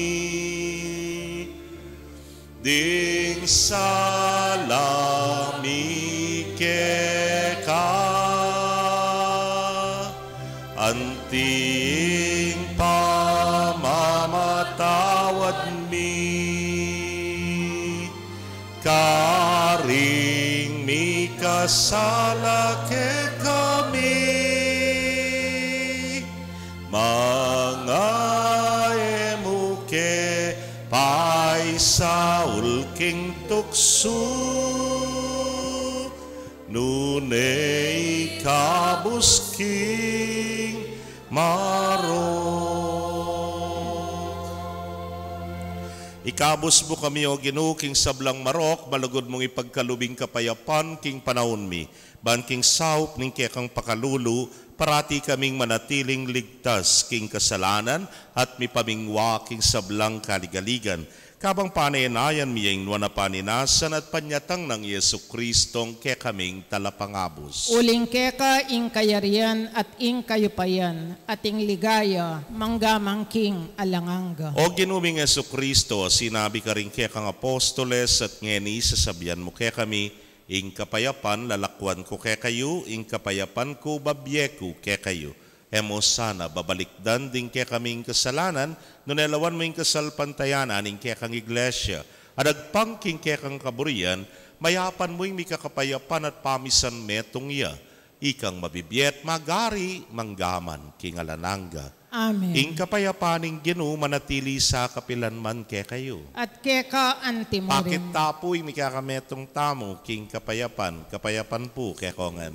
ding sala mi keka, anti ing pamamatawad mi karing mikasala kekami. Manga e mu ke paisaul king tuksu, nune ikabus king marok. Ikabus mu kami, O Ginu, king sablang marok, malugud mung ipagkalub ing kapayapan king panaun mi. Ban king saup ning kekang pakalulu, parati kaming manatiling ligtas king kasalanan at mipamingwa king sablang kaligaligan. Kabang panenayan mi ing nuan a paninasan at panyatang nang Jesucristong kekaming Talapangabus. Uling keka ing kayarian at ing kayupayan at ing ligaya mangga man king alang angga. O Ginu ming Jesucristo, sinabi karing kekang apostoles at ngeni sasabian mu kekami, ing kapayapan lalakwan ku kekayu, ing kapayapan ku babie ku kekayu. E mu sana babalikdan ding kekaming kasalanan, nune lawan mu ing kasalpantayanan ning kekang Iglesia. At agpang king kekang kaburian, mayapan mu ing mikakapayapan at pamisan metung ya. Ikang mabibie at magari mangga man king alang angga. Amen. Ing kapayapan ning Ginu manatili sa kapilan man kekayu. At keka anti mu rin. Pakit ta pu ing mikakametung tamu king kapayapan, kapayapan pu kekongan.